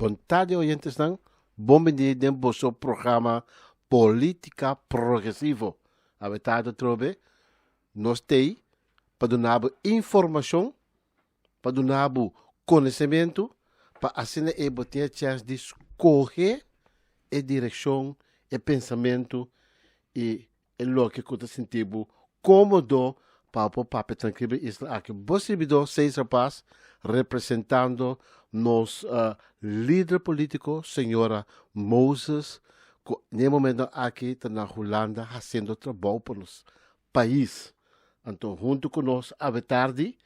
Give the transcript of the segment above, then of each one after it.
Bon tardi oyentesnan, bon bini den boso programa Politica Progresivo. Awe tardi atrobe nos t'ei pa duna bo informacion, pa duna bo conocemento, pa asina ei bo tin e chance di scoge e direccion, e pensamento y e loke ku ta sinti bo kómodo pa bo por papia trankil bo isla aki. Bo sirbidó Cesar Paz representando nos lider polítiko señora Moses ku na e momentonan aki ta na Hulanda hasiendo trabou pa nos pais. Anto huntu ku nos awe tardi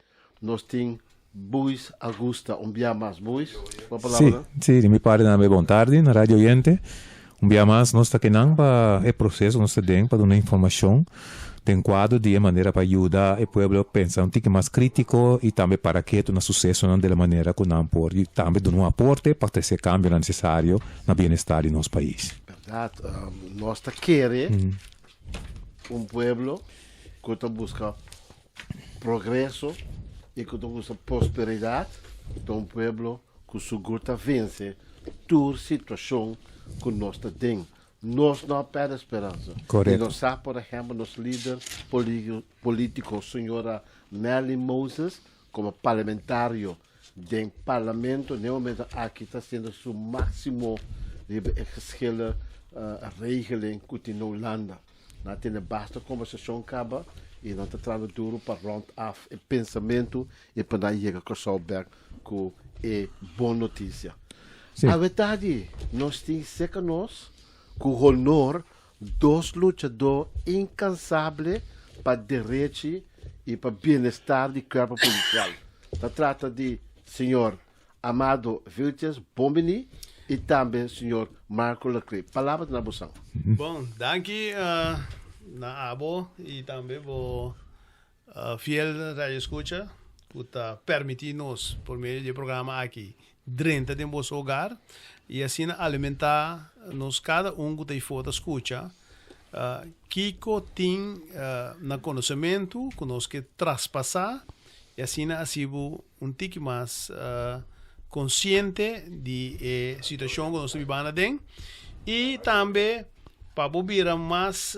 nos tin Buis Augusta. Un bia mas Buis, bo Sí, palabra. sí, di mi parti tambe bon tardi na radio oyente. Un bia mas nos ta kinan pa e proceso nos ta den pa duna informacion den cuadro di e manera pa yuda e pueblo pensa un tiki mas critico y tambe para ketu na sucesonan de la manera cu nan por y tambe duna un aporte pa trece cambionan necesario na bienestar di nos pais. Berdad, nos ta kere un pueblo cu ta busca progreso y cu ta busca prosperidad ta un pueblo cu sigur ta vence tur situacion cu nos ta den. Nos no a perde speransa. Correcto. Y nos sa, por ehempel, nos lider politico, señora Merlin Moses, como parlamentario den parlamento, den momento aki ta haciendo su maximo riba e geschillen regeling cu tin na Hulanda. Nan a tene basta conversacion caba y nan ta trahando duro pa rond af e pensamento y pa nan yega Curaçao bek cu e bon noticia. Sí. Awe tardi nos tin cerca nos cu honor dos luchador incansable pa derechi y pa bienestar di cuerpo policial. Ta trata di señor Amado Vilches, bon bini, y tambe señor Marco Laclé. Palabra ta na bosan. Bon, danki na abo y tambe bo fiel radioescucha cu ta permiti nos por medio di e programa aki drenta den boso hogar y asina alimenta nos cada un cu ta ifo ta scucha kico tin na conocemento cu nos ke traspasa y asina haci bo un tiki mas consciente di e situacion cu nos ta bibando aden y tambe pa bo bira mas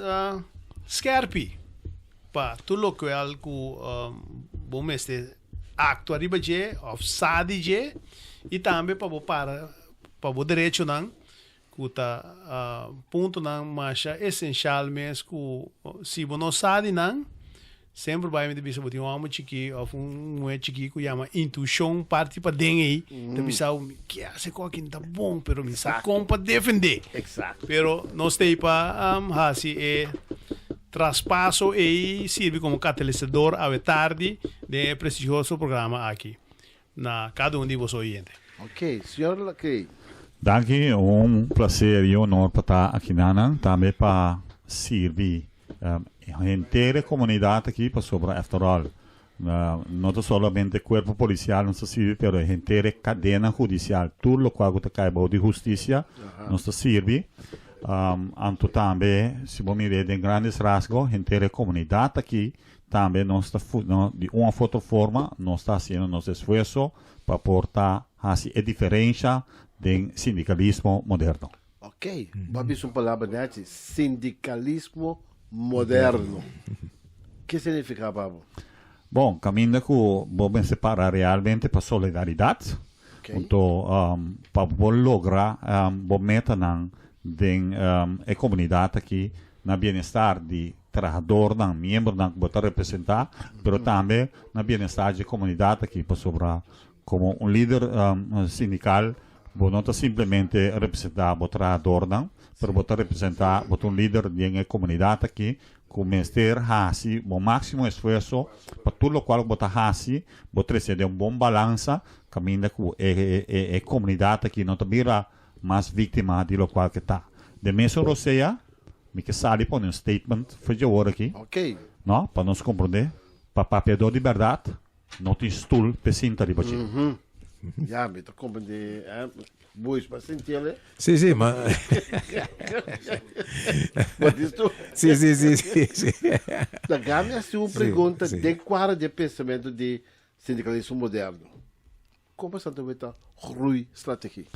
skerpi pa tur locual cu bo mester actua riba dje of sa di dje y tambe pa bo para pa bo derechonan cu ta puntonan masha esencial mes cu si bo no sa di nan semper bai mi ta bisa bo tin un homber chiki of un muher chiki cu yama intuicion parti paden ey ta bisa bo mi kier haci cos aki no ta bon pero mi sa con pa defende pero nos ta ey pa haci e traspaso ey sirbi como catalisador awe tardi den e prestigioso programa aki na cada un di boso oyente. Ok, señor Laclay. Danki, un placer y honor pa ta aki nanan, tambe pa sirbi henter e comunidad aki pasobra after all no ta solamente cuerpo policial nos ta sirbi pero henter e cadena judicial, tur locual cu ta cay bao di husticia nos ta sirbi. Anto tambe si bo mira den grandes rasgo henter e comunidad aki Tambe nos ta di un of otro forma nos ta haciendo nos esfuerzo pa por ta haci e diferencia den sindicalismo moderno. Ok, bo a bisa un palabra nechi, sindicalismo moderno. Ke significa pa bo? Bon, caminda cu bo mester para realmente pa solidaridad, anto pa bo logra bo metanan den e comunidad aki na bienestar di trahadornan, miembronan ku bo ta representá, pero tambe na bienestar dje komunidat aki, pasobra komo un lider sindikal bo no ta simplemente representá bo trahadornan, pero bo ta representá, bo ta un lider den e komunidat aki ku mester hasi bo máksimo esfuerso pa tur lokual ku bo ta hasi bo trese den un bon balansa kaminda ku e komunidat aki no ta bira mas víktima di lokual ke ta. Den mesun rosea, Mi ke sali pone un statement for dje ora aki, Ok. no, pa nos komprondé, pa papiador di bèrdat no tin stul p'e sinta riba dje. Ya, mi ta komprendé, eh. Boys, bo a sinti el, eh? Sí, sí, ma. Bo dis tu? Sí, sí, sí, sí, sí. Laga mi hasi un Sí, pregunta sí. den kuadro di e pensamentu di sindikalismo moderno. Kon bo ta weta groeistrategie?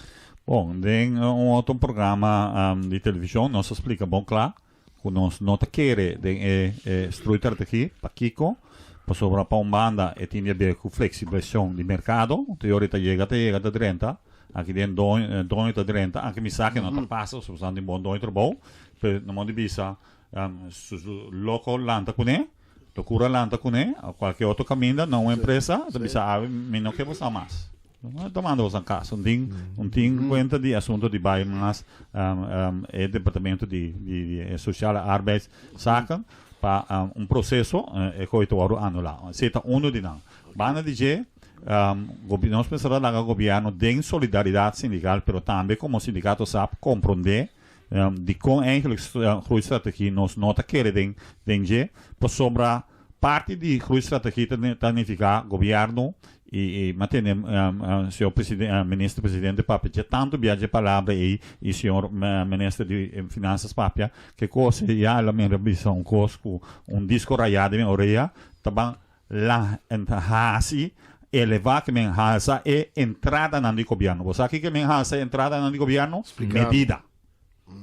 Bon, den un otro programa di televishon nos a splika bon kla ku nos no ta kere den e e groeistrategie. Pakiko? Pasobra pa un banda e tin di haber ku fleksibilashon di merkado, te ora ta yega ta yega ta drenta, aki den doño doño ta drenta, anke mi sa ke no ta pasa pasobra esnan tin bon doño trabou, pero na modo di bisa su loko lanta kuné, lokura lanta kuné, o kualke otro kaminda na un empresa ta bisa awe mi no ke boso mas. No ta manda boso kas, un tin un tin kuenta di asunto di bai mas e departamento di di sociale arbeidszaken pa un proseso e koe ta wòrdu anulá. Esei ta uno di nan. Banda di dje nos mester a laga gobièrnu den solidaridat sindikal pero tambe komo sindikato sap komprondé Dikon eigenlijk groeistrategie nos no ta kere den den dje? Pasobra parti di groeistrategie ta ta nifiká gobièrnu i i m'a tende señor presidente minister presidente papia dje tantu bia dje palabra ei i señor minister di finansas papia ke kos ya el a mira bisa un kos ku un disko rayá den mi orea ta ban La en ta hasi elevá ke men halsa e entradanan di gobièrnu. Bo sa kiko men halsa e entradanan di gobièrnu? Medida.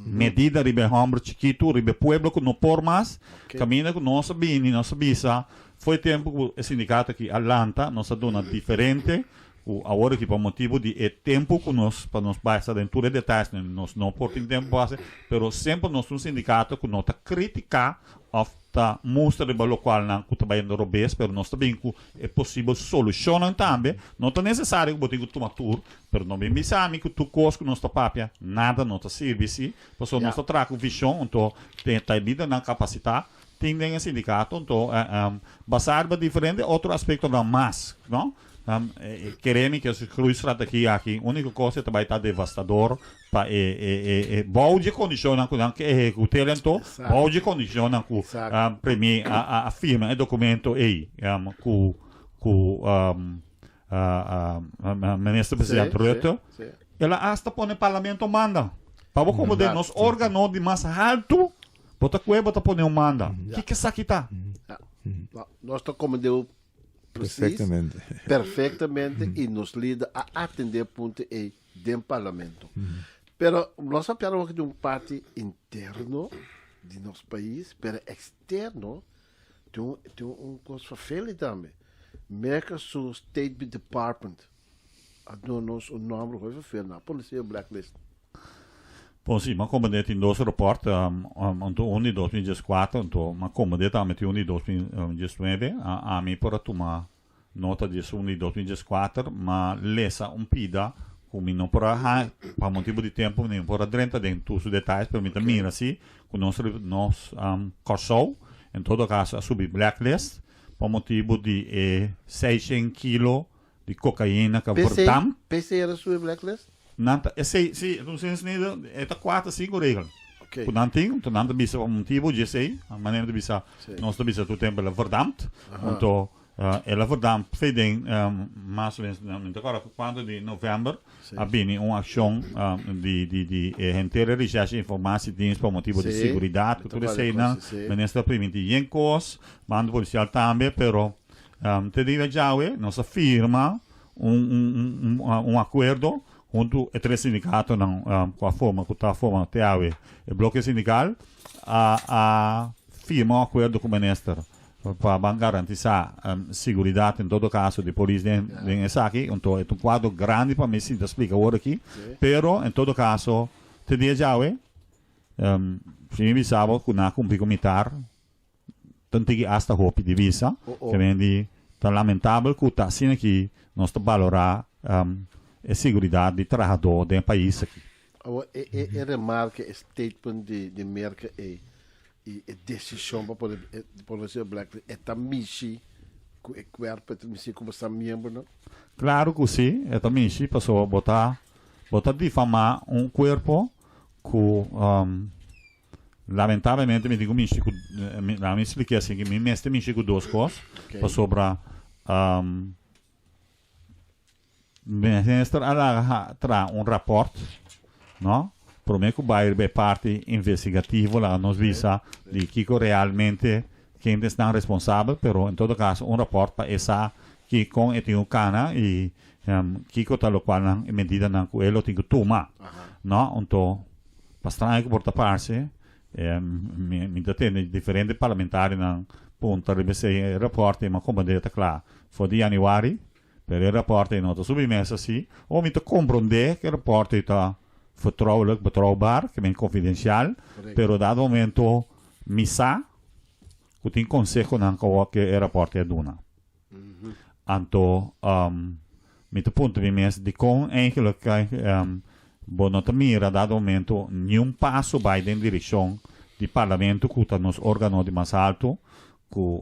Medida riba e hòmber chikitu, riba e pueblo ku no por mas. Kaminda ku nos a bini, nos a bisa, fo'i tempu ku e sindikato aki a lanta, nos a duna diferente ku awor aki pa motibu di e tempu ku nos, pa nos bai sa den tur e detayes, nos no por tin tempu pa hasi, pero semper nos ta un sindikato ku no ta kritiká òf ta mustra riba lokualnan ku ta bayendo robes, pero nos ta bin ku e posibel solushonnan tambe. No ta nesesario ku bo tin ku tuma tur, pero no bin bisa mi ku tur kos ku nos ta papia nada no ta sirbi si, pasobra nos ta traha ku vishon, anto ta e lidernan kapasitá tin den e sindikato, anto basá riba diferente otro aspektonan mas, no. Kere mi ku e groeistrategie aki úniko kos e ta bai ta devastador pa e e e e bou dje kondishonnan ku nan ke ehekut'é lento, bou dje kondishonnan ku premier a a a firma e dokumento ei ku ku minister president Rutte, el a asta pone parlamento manda. Pa bo komprendé nos órgano di mas haltu bo ta kue bo ta pone un manda. Kiko esaki ta? Nos ta komprendé Precies. Perfectamente. Perfectamente y nos lider a atende punto ei den parlamento. Pero nos a papia awor di un parti interno di nos pais, pero externo tin un, tin un cos vervelend tambe. Merca su State Department a duna nos un nomber hopi vervelend, nan a pone si blacklist. Bon si, m'a komprendé tin dos rapòrt, anto un di 2014, anto m'a komprendé tambe tin un di 2019. Ami por a tuma nota di esun di 2014, m'a lesa un pida ku mi no por a haña, pa motibu di tempu mi no por a drenta den tur su detayes, pero mi ta mira si ku nos nos Kòrsou en todo kaso a subi blacklist pa motibu di e seishent kilo di kokaina ka verdamp. P'esei el a subi blacklist? Nan ta, esei, si, entonces ni e ta kuater, sinku regel. Okay. Ku nan tin, enton nan ta bisa pa motibu dje esei, manera ta bisa, Si. nos ta bisa tur tempu el a verdampt, anto el a verdampt fe den mas o menos, mi ta kòrda kuantu di novèmber Si. a bini un akshon di di di e henter e Recherche Informatiedienst pa motibu di Si. seguridat Mi ku ta tur kòrda eseinan, kos, si. minister a primintí yen kos, banda polisial tambe, pero Te dia djawe nos a firma un un akuerdo huntu e tres sindikatonan ku a forma ku ta forma te awe e bloke sindikal a a firma un akuerdo ku minister pa ban garantisá siguridat en todo kaso di polis den den esaki. Anto e ta un kuadro grandi pa mi sinta splika awor aki pero en todo kaso te dia djawe si mi bisa bo ku nan a kumpli ku mitar. Ta tigi asta hopi di bisa. Oh, oh. Ke di ta lamentabel ku ta asina ki nos ta balorá e siguridat di trahadó den e pais aki. Awor e e e remarke, e statement di di Merca ei i e desishon pa pone e pone e blacklist e ta mishi ku e kuerpo, e ta mishi ku bo sa miembronan? Klaru ku si, e ta mishi pasobra bo ta bo ta difamá un kuerpo ku Lamentablemente mi tin ku mishi ku laga mi splike asin ki mi mester mishi ku dos kos pasobra minister a laga traha un raport no prome ku bai riba e parti investigativo laga nos bisa di kiko realmente kende esnan responsabel pero en todo kaso un raport pa e sa ki kon e tin ku kana i. Kiko ta lokual nan e medidanan ku e lo tin ku tuma, no? Anto pa straño ku por ta parse, mi ta tende diferente parlamentarionan puntra riba esei, e rapòrt ei m'a komprendé ta kla for di yanüari, pero e rapòrt ei no ta subi mesa si. O mi ta komprondé ku e rapòrt ei ta vertrouwelijk, betrouwbaar, ke men konfidensial, pero dado momento mi sa ku tin konsehonan ku awor ke e rapòrt ei a duna. Anto mi ta puntra mi mes dikon eigenlijk bo no ta mira dado momento niun paso bai den direkshon di parlamento ku ta nos organo di mas alto ku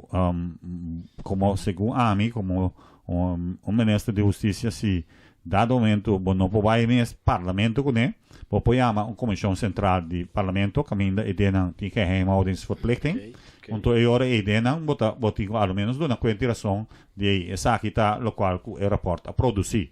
komo segun ami komo un minister di hustisia si dado momento bo no por bai mes parlamento kuné bo por yama un komishon sentral di parlamento kaminda e denan tin geheimhoudingsverplichting. Anto e ora ei den nan bo ta bo tin ku alomenos duna kuenta i rason di ei esaki ta lokual ku e rapòrt a produsí.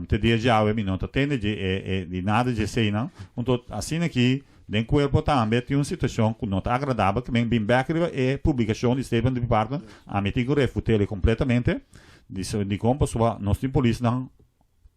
Te dia djawe mi no ta tende dje e e di nada dje eseinan. Anto asina aki den kuerpo tambe tin un situashon ku no ta agradabel ke men bin bèk riba e publikashon di statement di department ami tin ku refut'el kompletamente di dikon pasobra nos tin polisnan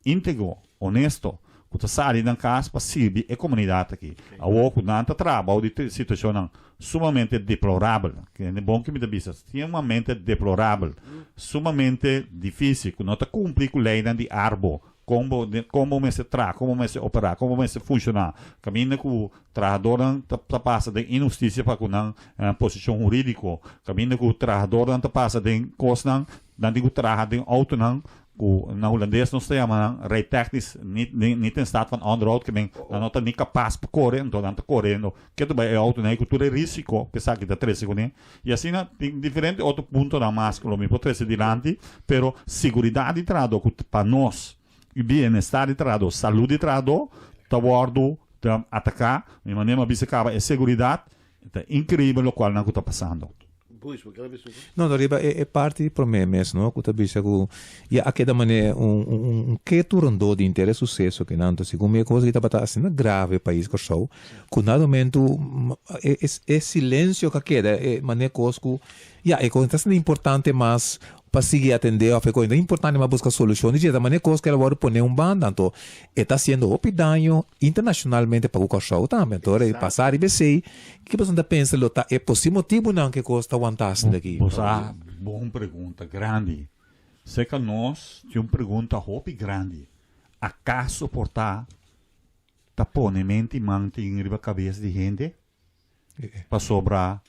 íntegro, honesto, ku ta sali nan kas pa sirbi e komunidat aki. Awor ku nan ta traha bou di situashonnan sumamente deplorabel, kende bon ku mi ta bisa, sumamente deplorabel, sumamente difísil, ku no ta kumpli ku leinan di Arbo, kon bo kon bo mester traha, kon bo mester operá, kon bo mester funshoná, kaminda ku trahadornan ta ta pasa den inhustisia pa ku nan posishon hurídiko, kaminda ku trahadornan ta pasa den kosnan, nan tin ku traha den outonan Ku na hulandes nos ta yama nan rijtechnisch niet niet in staat van onderhoud ke men nan no ta ni kapas pa kore enton nan ta korendo ke ta bai e outo nei ku tur e risiko ku esaki ta trese kuné i asina tin diferente otro puntonan mas ku lo mi por trese dilanti pero seguridat di trahadó ku pa nos i bienestar di trahadó salud di trahadó ta wòrdu ta ataká mi manera mi a bisa kaba e seguridat ta inkreibel lokual nan ku ta pasando. No, no riba e parti di promé mes no ku ta bisa ku ya a keda manera un un ketu rondó di henter e suseso ku nan. Segun mi e kos aki tabata asina grave pais Kòrsou ku na momentu e e silensio ku a keda e manera kos ku ya e kos no ta asina importante mas pa sigui atendé òf e kos no ta importante mas buska solushon di dje ta manera kos ku el a wòrdu pone un banda anto e ta hasiendo hopi daño internashonalmente pa ku Kòrsou tambe. Anto ora e pasa riba esei Ki boso ta pensa lo ta e posi motibunan ke kos ta wanta asin aki? Bo sa bon pregunta grandi. Serka nos tin un pregunta hopi grandi. Akaso por ta ta pone mente i man tin riba kabes di hende? Pasobra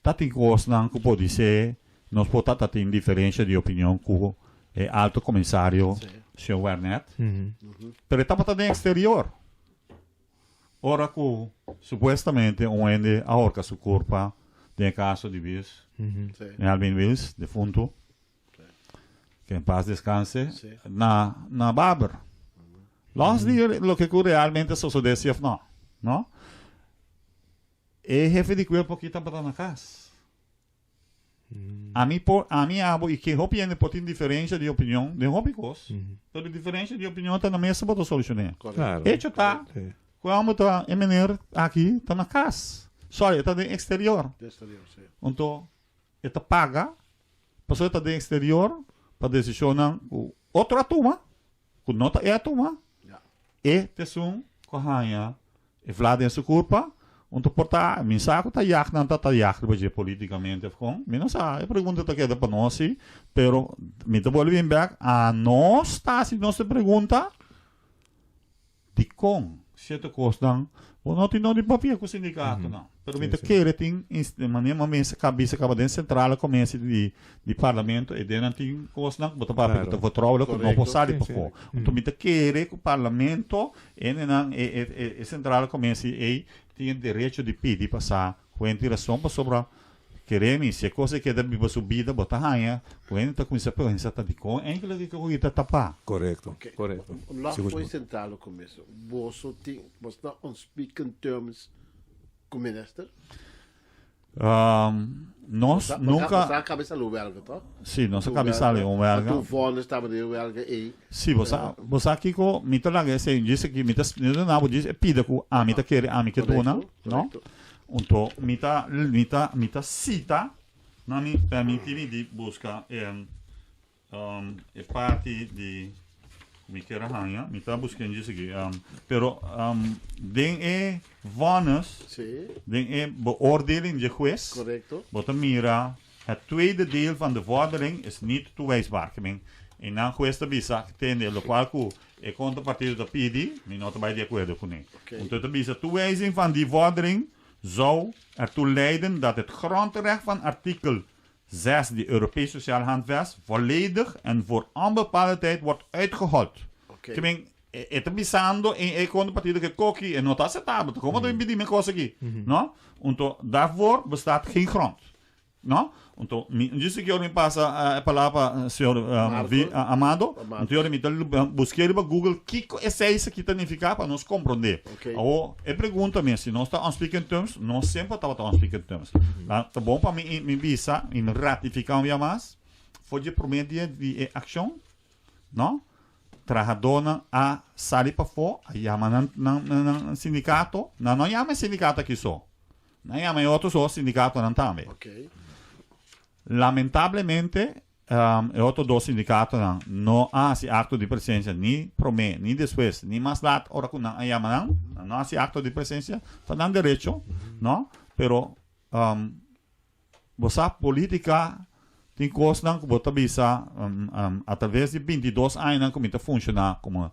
Ta tin kosnan ku podisé nos por ta ta tin diferensha di opinion ku e Alto Komisario señor Wernet, pero e tabata den eksterior ora ku supuestamente un hende a horka su kurpa den e kaso di Wiels, Melvin Wiels, defuntu, ke en pas deskanse, na na Barber. Lòs di loke ku realmente a sosodé si òf nò, no? E hefe di kuerpo aki tabata na kas. Ami por, ami abo i ke hopi hende por tin diferensha di opinion den hopi kos, pero diferensha di opinion ta na mesa bo ta solushoné. Claro. Hecho ta ku e homber ta, e meneer aki ta na kas. Sorry, e ta den eksterior. Anto e ta paga pasobra e ta den eksterior pa desishonnan ku otro a tuma, ku no ta e a tuma, e ta esun ku a haña E vla den su kurpa, un ta por ta, mi sa ku ta yag nan ta ta yag riba dje politikamente of kon, mi no sa, e pregunta ta keda pa nos si, pero mi ta bolbe bin bek, anos ta hasi nos e pregunta, dikon sierto kosnan bo no tin no di papia ku sindikatonan, pero mi ta kere tin manera mi a mester ka bisa kaba den sentrale komesi di di parlamento e den nan tin kosnan ku bo ta papia ku ta vertrouwelijk ku no por sali pafó, anto mi ta kere ku parlamento Hendenan e e e centrale commissie ei tin e derecho di pidi pa sa cu hende tin rason pasobra kere mi si e cos ei keda biba su bida bo ta haña cu hende ta cuminsa pensa ta dicon enkele di cu ta tapa. Correcto, Ok, correcto. Los Sigur for sigur. centrale commissie, boso tin, boso ta on speaking terms cu minister? Nos nunca. Boso a caba sali un welga, toch? Si, nos a caba sali un welga. Tur vonnis tabata den welga ei. Si, bo sa, bo sa kico mi ta laga esei djis aki, mi ta mi ta duna bo djis e pida cu ami ta kere, ami ke duna, no? Unto mi ta, mi ta, mi ta cita, na mi permiti mi di busca e. Um, e parti di mi kier a haña, mi ta busca dje sigui. Um, pero um, den e vonnis, Sí, den e beoordeling dje hues, correcto. bo ta mira het tweede deel van de vordering is niet toewijsbaar. Ke men, en nan hues ta bisa, tende, locual cu e contrapartido ta pidi, mi no ta bai di acuerdo cune. Oké. Anto ta bisa, toewijzing van die vordering zou ertoe leiden dat het grondrecht van artikel 6 di Europees Sociaal Handvest volledig en voor onbepaalde tijd wordt uitgehold. Oké. Ke men, e, e ta bisando en e contrapartido ke koki e no ta aceptabel. Como mm -hmm. mi kos aki? No? Anto daarvoor bestaat geen grond. No? Anto, mi, djis aki mi pasa e palabra pa señor Marco. Vi, Amado. Amado. Anto mi ta busca riba Google kiko e seis aki ta nifica pa nos comprende. Oké. Awo, e pregunta mi, si nos ta on speaking terms, nos semper tabata on speaking terms. La, ta bon pa mi, mi bisa i mi ratifica un bia mas, for di prome dia di e accion, no? Trahadornan a sali pafó, a yama nan, nan, nan, nan sindicato, nan no yama e sindicato aki so, nan yama e otro so sindicatonan tambe. Oké. Lamentablemente, E otro dos sindikatonan no a hasi akto di presensia ni promé, ni despues, ni mas lat ora ku nan a yama nan. Nan no a hasi akto di presensia, ta nan derecho, no? Pero bo sa polítika tin kosnan ku bo ta bisa atraves di bintidos añanan ku mi ta funshoná komo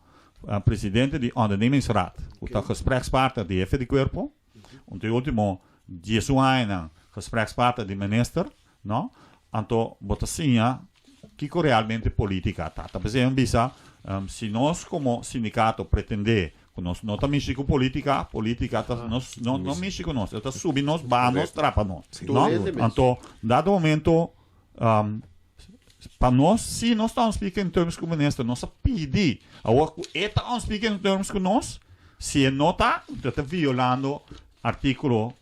presidente di ondernemingsraad, ku ta gesprekspartner di hefe di kuerpo, un ta e último diesun añanan gesprekspartner di minister, No? Anto bo ta siña kiko realmente politica ta. Ta p'esei mi bisa, si nos como sindicato pretende cu nos no ta mishi cu politica, politica ta nos no no mishi cu nos, e ta subi nos, baha nos, trapa nos. No? Anto dado momento pa nos si nos ta on speaking terms cu minister, nos a pidi awor cu e ta on speaking terms cu nos, si e no ta, e ta violando articulo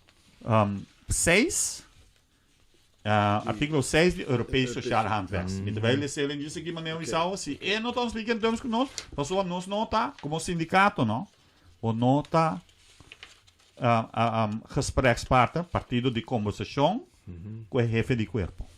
6. Artíkulo 6 di Europees Sociaal Handvest. Mi ta bai lesa el djis aki manera mi sa si e no ta splika in terms ku nos, pasobra nos no ta komo sindikato no, bo no ta gesprekspartner, partido di kombersashon ku e hefe di kuerpo.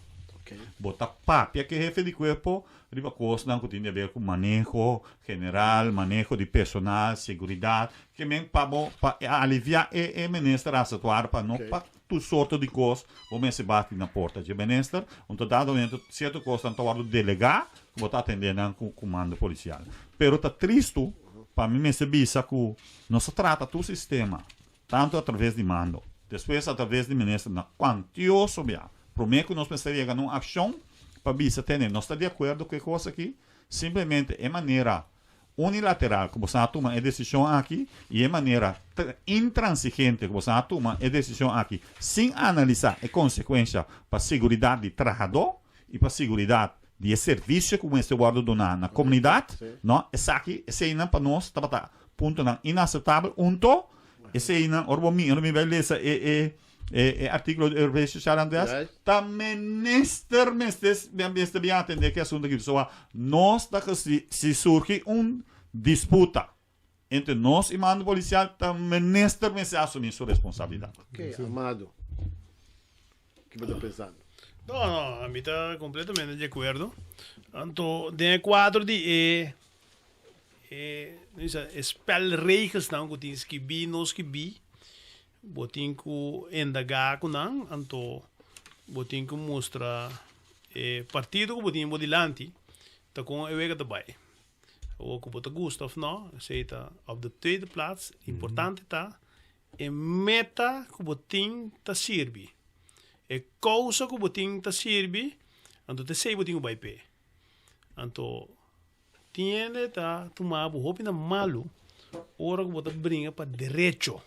Bo ta papia ku e hefe di kuerpo riba kosnan ku tin di aber ku maneho general, maneho di personal, seguridat, ke men pa bo pa alivia e minister asetuar pa no pa Tur sorto di kos bo mester bati na porta dje minister, un ta dado momento sierto kosnan ta wòrdu delegá ku bo ta atendé nan ku kumando polisial. Pero ta tristu pa mi mester bisa ku nos a trata tur sistema, tantu atraves di mando, despues atraves di minister na kuantioso bia promé ku nos mester yega na un akshon pa bisa tene nos ta di akuerdo ku e kos aki, simplemente e manera unilateral ku boso a tuma e desishon aki i e manera intransigente ku boso a tuma e desishon aki sin analisá e konsekuensha pa seguridat di trahadó i pa seguridat di e servisio ku mester wòrdu duná na komunidat, no, esaki, eseinan pa nos tabata puntonan inaseptabel. Unto eseinan, ora bo mi, ora mi bai lesa e e E, e artíkulo di Europees Sociaal Handvest ta minister mester mester bin atendé ku e asuntu aki. Pasobra nos ta si, si surgi un disputa entre nos i mando polisial ta minister mester asumí su responsabilidat. Ok, Amado, ki bo ta pensando? No, no, ami ta completamente di acuerdo. Anto, den e cuadro di e, e, e spelregelsnan cu tin skibí, no skibí, Bo tin ku endagá ku nan, anto bo tin ku mustra e partido ku bo tin bo dilanti ta kon e wega ta bai. Awor ku bo ta gusta òf nò, esei ta op de tweede plaats. Importante ta e meta ku bo tin ta sirbi, e kousa ku bo tin ta sirbi, anto ta esei bo tin ku bai p'e. Anto Tin hende ta tuma bo hopi na malu ora ku bo ta bringa pa derecho.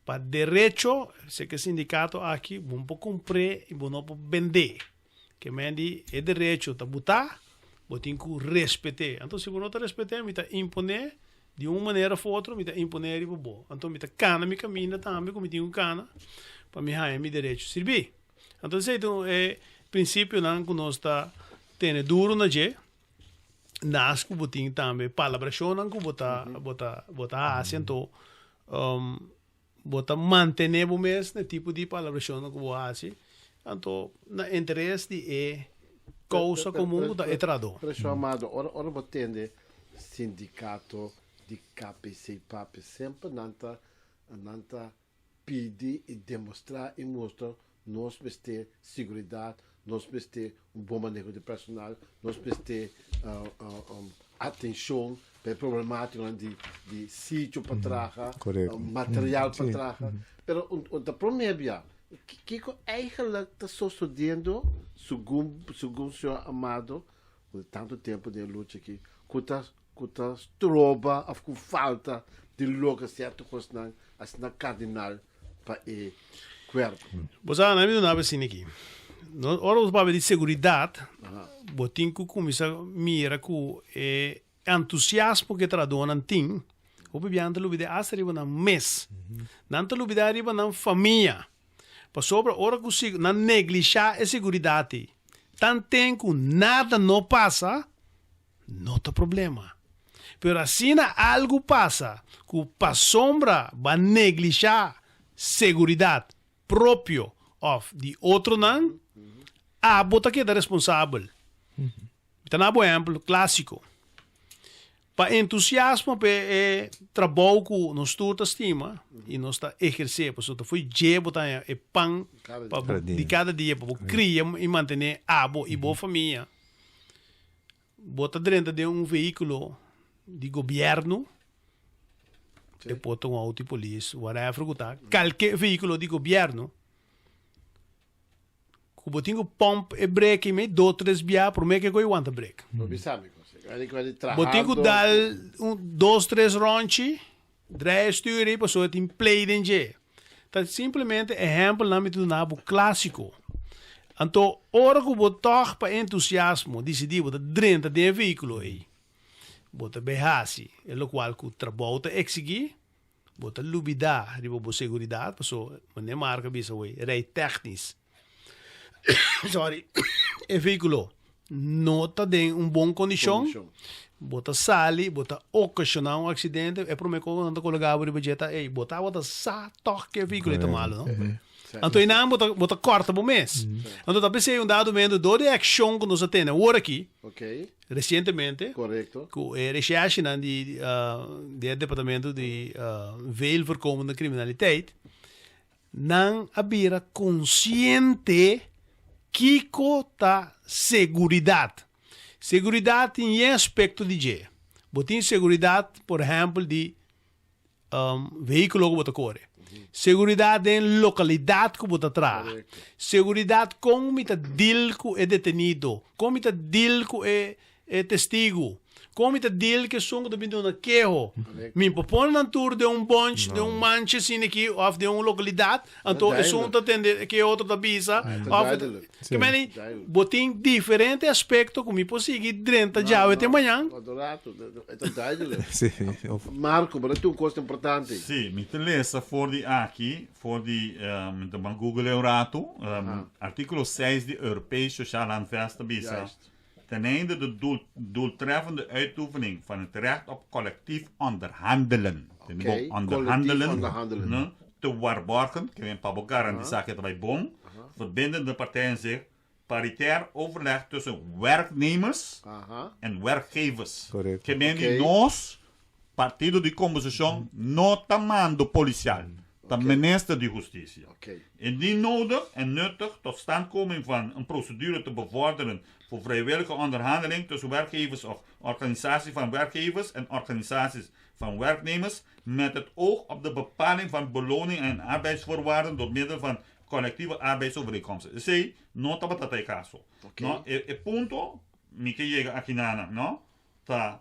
Pa derecho, seke sindikato aki, bo no por kumpr'é i bo no por bend'é. Ke men di e derecho ta butá, bo tin ku respet'é. Anto si bo no ta respet'é, mi ta imponé di un manera òf otro, mi ta imponé riba bo. Anto mi ta kana mi kaminda tambe ku mi tin ku kana pa mi haña mi derecho sirbí. Anto esei ta e prinsipionan ku nos ta tene duru na dje, nas ku bo tin tambe palabrashonnan ku bo ta bo ta bo ta hasi anto bo ta mantené bo mes na e tipo di palabrashonnan ku bo hasi anto na interes di e. kousa komun ku ta e trahadó. Pero señor Amado, ora ora bo tende sindikato di KPC papia semper nan ta nan ta pidi i demostrá i mustra nos mester siguridat, nos mester un bon maneho di personal, nos mester atenshon pa e problemátikanan di di sitio pa traha, material pa traha. Pero ta promé bia, kiko eigenlijk ta sosodiendo segun segun señor Amado, ku tantu tempu den e lucha aki, ku ta ku ta stroba of ku falta di logra sierto kosnan asina kardinal pa e kuerpo. Bo sa, nan mi duna asina aki. No, ora bo papia di seguridat, bo tin ku kuminsá mira ku e entusiasmo ku e trahadónan tin, hopi bia nan ta lubidá asta riba nan mes. Nan ta lubidá riba nan famia. Pasobra ora ku nan neglishá e seguridat ei, tanten ku nada no pasa, No ta problema. Pero asina algu pasa ku pasobra bo a neglishá seguridat propio òf di otronan, abo ta keda responsabel. Mi ta na bo ehèmpel klásiko. Pa entusiasmo pa e trabou ku nos tur ta stima i nos ta ehersé, pasobra ta fo'i dje bo ta haña e pan pa bo di kada dia pa bo kria i mantené abo i bo famia. Bo ta drenta den un vehíkulo di gobièrnu, e por ta un outo di polis, whatever ku ta, kalke vehíkulo di gobièrnu, ku bo tin ku pòmp e brek ei dos tres bia promé ke ku e wanta brek. Bo bisa mi kos. Bo tin ku dal un dos tres rònchi, draai e stuur ei pasobra tin play den dje. Ta simplemente ehèmpelnan mi ta duna bo klásiko. Anto ora ku bo tòg pa entusiasmo disidí bo ta drenta den e vehíkulo ei, bo ta bai hasi e lokual ku trabou ta eksigí, bo ta lubidá riba bo seguridat, pasobra manera Mark a bisa awor, rijtechnisch, sorry, e vehíkulo no ta den un bon kondishon, bo ta sali, bo ta okashoná un aksidente, e promé kos ku nan ta kologá bo riba dje ta, ey, bo tabata sa tòg ku e vehíkulo ei ta malu, no? Anto einan bo ta, bo ta kòrta bo mes. Anto ta p'esei un dado momento dor di e akshon ku nos a tene awor aki, resientemente, ku e reshèrshenan di di e departamento di Veel Voorkomende Criminaliteit, Nan a bira konsiente kiko ta seguridat. Seguridat tin yen aspekto di dje. Bo tin seguridat, por ehèmpel, di vehíkulo ku bo ta kore. Seguridat den lokalidat ku bo ta traha. Seguridat kon mi ta dil ku e detenido, kon mi ta dil ku e E testigu. Kon mi ta deal ku esun ku ta bin duna keho? Mi por pone nan tur den un bunch, den un mancha asina aki òf den un lokalidat, anto esun ta tende ke otro ta bisa òf Ke meni bo tin diferente aspekto ku mi por sigui drenta djawe te mañan. Marco, bo ta tin un kos importante. Sí, mi ta lesa for di aki, for di, mi ta ban google un ratu, artíkulo seis di Europees Sociaal Handvest ta bisa, Ten einde de doel, doeltreffende uitoefening van het recht op collectief onderhandelen. Tende Oké, bo? Onderhandelen, collectief onderhandelen. ne, te waarborgen, ke men pa bo garantisa ke ta bai bon, verbinden de partijen zich paritair overleg tussen werknemers en werkgevers. Correcto. Ke men di Oké. nos, partido di komposishon, no ta mando polisial, ta minister di hustisia. Oké. Indien nodig en nuttig totstandkoming van een procedure te bevorderen voor vrijwillige onderhandeling tussen werkgevers of organisaties van werkgevers en organisaties van werknemers met het oog op de bepaling van beloning en arbeidsvoorwaarden door middel van collectieve arbeidsovereenkomsten. Esei no tabata ta e caso. Oké. No, e, e punto mi ke yega aki nana, no, ta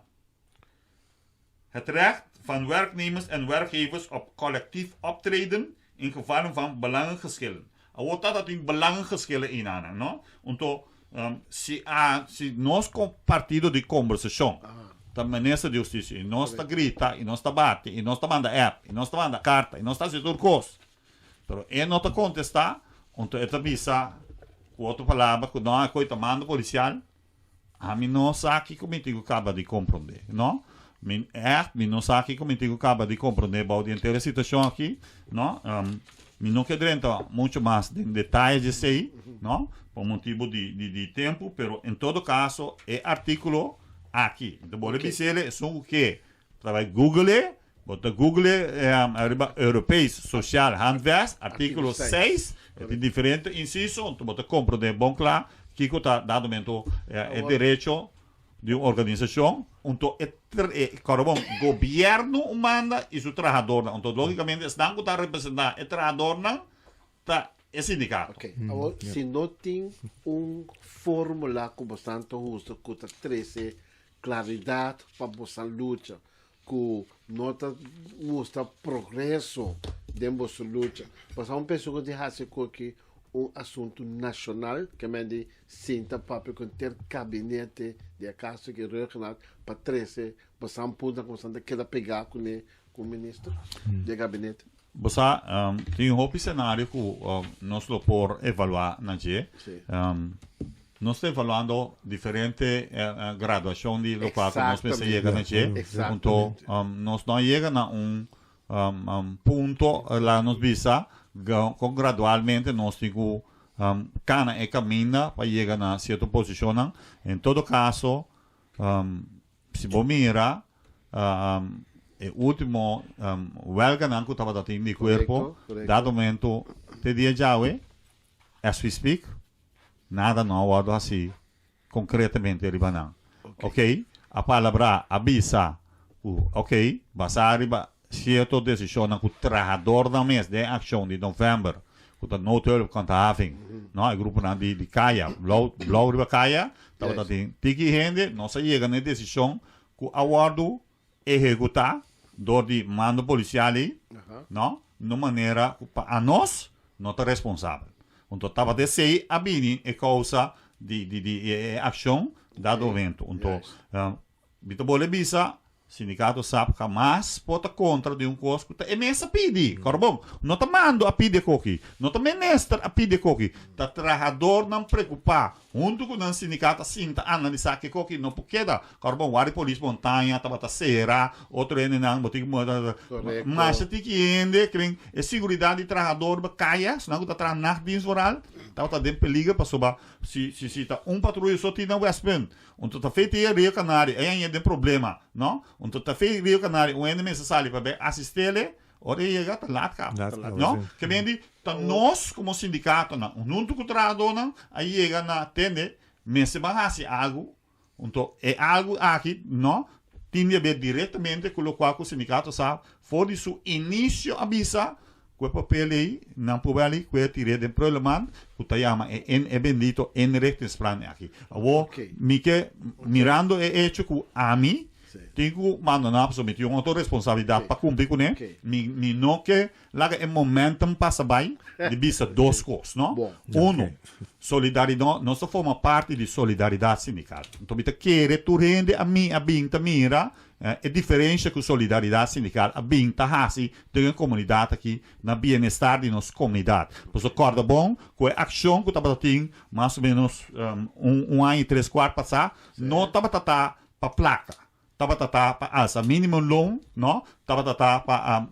Het recht van werknemers en werkgevers op collectief optreden in gevallen van belangengeschillen. Awor ta ta tin belangengeschillen einanan, no? Unto si a si nos ko partido di kombersashon ta minister di hustisia i nos ta grita i nos ta bati i nos ta manda app i nos ta manda karta i nos ta hasi tur kos pero e no ta kontestá unto e ta bisa ku otro palabra ku no a koe ta manda polisial. Ami no sa kiko mi tin ku kaba di komprondé, no. Mi, ègt, mi no sa kiko mi tin ku kaba di komprondé bou di henter e situashon aki, no. Mi no ke drenta mucho mas den detaye di esei, no, pa motibu di di di tempu, pero en todo kaso e artíkulo aki, mi ta bolbe bis'el, esun ku ke ta bai google, bo ta google ariba Europees Sociaal Handvest, artíkulo seis, e tin diferente insiso, anto bo ta komprondé bon kla kiko ta dado momento e derecho di un organisashon, unto e e kòrda bon, gobièrnu manda i su trahadornan, unto lógikamente esnan ku ta representá e trahadornan ta e sindikato. Ok, awor si no tin un fórmula ku bosan ta usa ku ta trese klaridat pa bosan lucha, ku no ta mustra progreso den boso lucha, bosan un pensa ku di hasi koki un asuntu nashonal, ke men di sinta papia ku henter kabinete di akaso ki Rhuggenaath pa trese bosan puntonan ku bosan ta keda pegá kuné ku minister di e gabinete. Bo sa, tin hopi senario ku nos lo por evaluá na dje. Nos ta evaluando diferente graduashon di lokual ku nos mester yega na dje. Anto nos no a yega na un punto laga nos bisa kon gradualmente nos tin ku kana e kaminda pa yega na sierto posishonnan. En todo kaso, Si bo mira e ultimo welganan ku tabata tin di kuerpo, dado momento te dia djawe, as we speak, nada no a wòrdu hasi konkretamente riba nan. Ok, a palabrá, a bisa ku ok, basá riba sierto desishonnan ku trahadornan mes den akshon di novèmber, ku ta noodhulp handhaving, no, e gruponan di di kaya, blou blou riba kaya, tabata tin tiki hende, nos a yega na e desishon ku a wòrdu ehekutá dor di mando polisial ei, no, na un manera ku pa anos no ta responsabel. Unto tabata esei a bini e kousa di di di e akshon dado momento. Unto Mi ta bole bisa, Sindikato SAP hamas por ta kontra di un kos ku ta e mes a pidi. Kòrda bon, no ta mando a pidi e koki, no ta minister a pidi e koki, ta trahadornan preokupá huntu ku nan sindikato a sinta analisá ke koki no por keda. Kòrda bon, wak di polis Montaña tabata sera, otro hendenan bo tin ku masha tiki hende kren e siguridat di trahador riba kaya, esnan ku ta traha nachtdienst vooral, tabata den peliger pasobra si si ta un patruya so tin na Westpunt. Un ta fe te Rio Canario, e aña den problema, no? Un ta fe Rio Canario, un hende mester sali pa bay asistele, ora e yega ta laat caba, Laat caba, no? si. Ke men di, ta nos como sindicatonan, hunto cu trahadornan, a yega na tende, mester ban haci algo, unto e algo aki, no, tin di haber directamente cu locual cu sindicato sa for di su inicio a bisa, Ku e papel ei, nan por wèl ku e tir'é den prullenmand, ku ta yama e en e bendito inrichtingsplan aki. Awor, mi ke, mirando e echo ku ami tin ku bandoná pasobra mi tin un otro responsabilidat pa kumpli kuné, mi mi no ke laga e momentum pasa bai di bisa dos kos, no? Uno, solidaridad, nos ta forma parti di solidaridat sindikal. Anto mi ta kere tur hende a mi a bin ta mira E diferensha ku Solidaridat Sindikal a bin ta hasi den e komunidat aki na bienestar di nos komunidat. Pasobra kòrda bon ku e akshon ku tabata tin mas o ménos un aña i tres kuart pasá no tabata ta pa plaka, tabata ta pa alsa minimumloon, no, tabata ta pa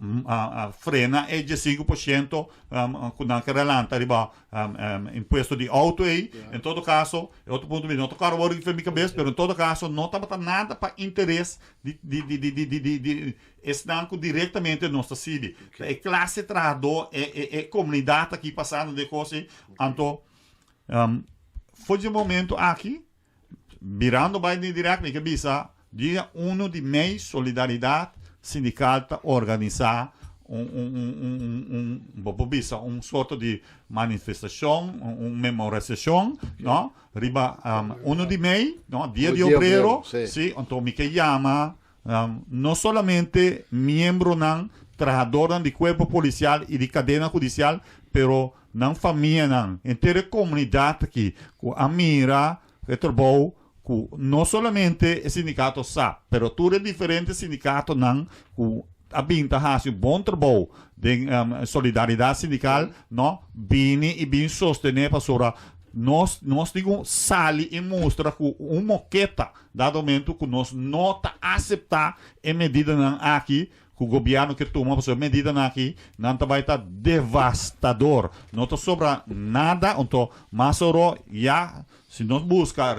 frena e 15% ku nan ke relanta riba impuesto di auto ei. En todo kaso, e otro punto mi no ta kòrda wòrdu riba mi kabes, pero en todo kaso no tabata nada pa interes di di di di di di di esnan ku direktamente nos ta sirbi. Ta e klase trahadó, e e e komunidat aki pasando den kos ei. Anto for di e momento aki, Mirando bai den direct mi ke bisa dia uno di mei Solidaridad Sindical ta organisa un un un un un bo por bisa un sorto di manifestacion un memorisacion no riba uno di mei no dia di obrero si anto mi ke yama no solamente miembronan trahadornan di cuerpo policial y di cadena hudicial pero Nan famianan, henter e komunidat aki ku a mira e trabou ku no solamente e sindikato sa, pero tur e diferente sindikatonan ku a bin ta hasi un bon trabou den solidaridat sindikal, no, bini i bin sostené pasobra nos nos tin ku sali i mustra ku un moketa dado momento ku nos no ta aseptá e medidanan aki. ku gobièrnu ke tuma pasobra e medidanan aki nan ta bai ta devastador. No ta sobra nada, anto mas oro ya si nos buska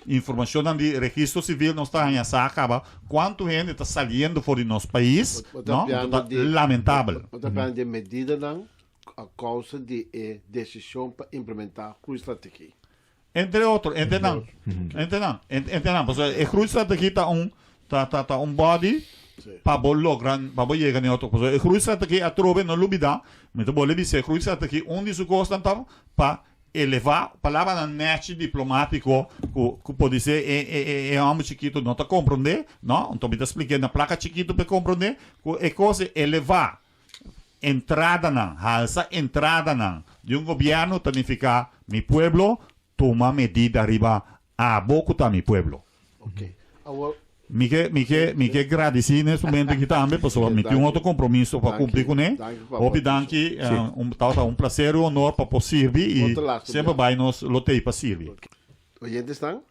informashonnan di registro sivil nos ta haña sa kaba kuantu hende ta saliendo for di nos pais, no? Anto ta lamentabel. Bo ta piando di e medidanan a kousa di e desishon pa implementá groeistrategie. Entre otro, entre nan, entre nan, entre nan, pasobra e groeistrategie ta un, ta, ta, ta un body pa bo logra, pa bo yega na e otro. Pasobra e groeistrategie atrobe, no lubida, mi ta bolbe bisa, e groeistrategie un di su kosnan ta pa elevá, palabranan nèchi diplomátiko ku, ku podisé e, e, e, e hòmber chikitu no ta komprondé, no, anto mi ta splik'é na plaka chikitu pa e komprondé, ku e kos e elevá Entradanan, halsa entradanan di un gobierno ta nifica mi pueblo tuma medida riba abo cu ta mi pueblo. Ok. Awor. Mi ke, mi ke, mi ke gradici nes momento aki tambe pasobra mi tin un otro compromiso pa cumpli cune. Hopi danki, un tabata un placer y un honor pa por sirbi y semper bay nos lo tey pa sirbi. Oyentesnan,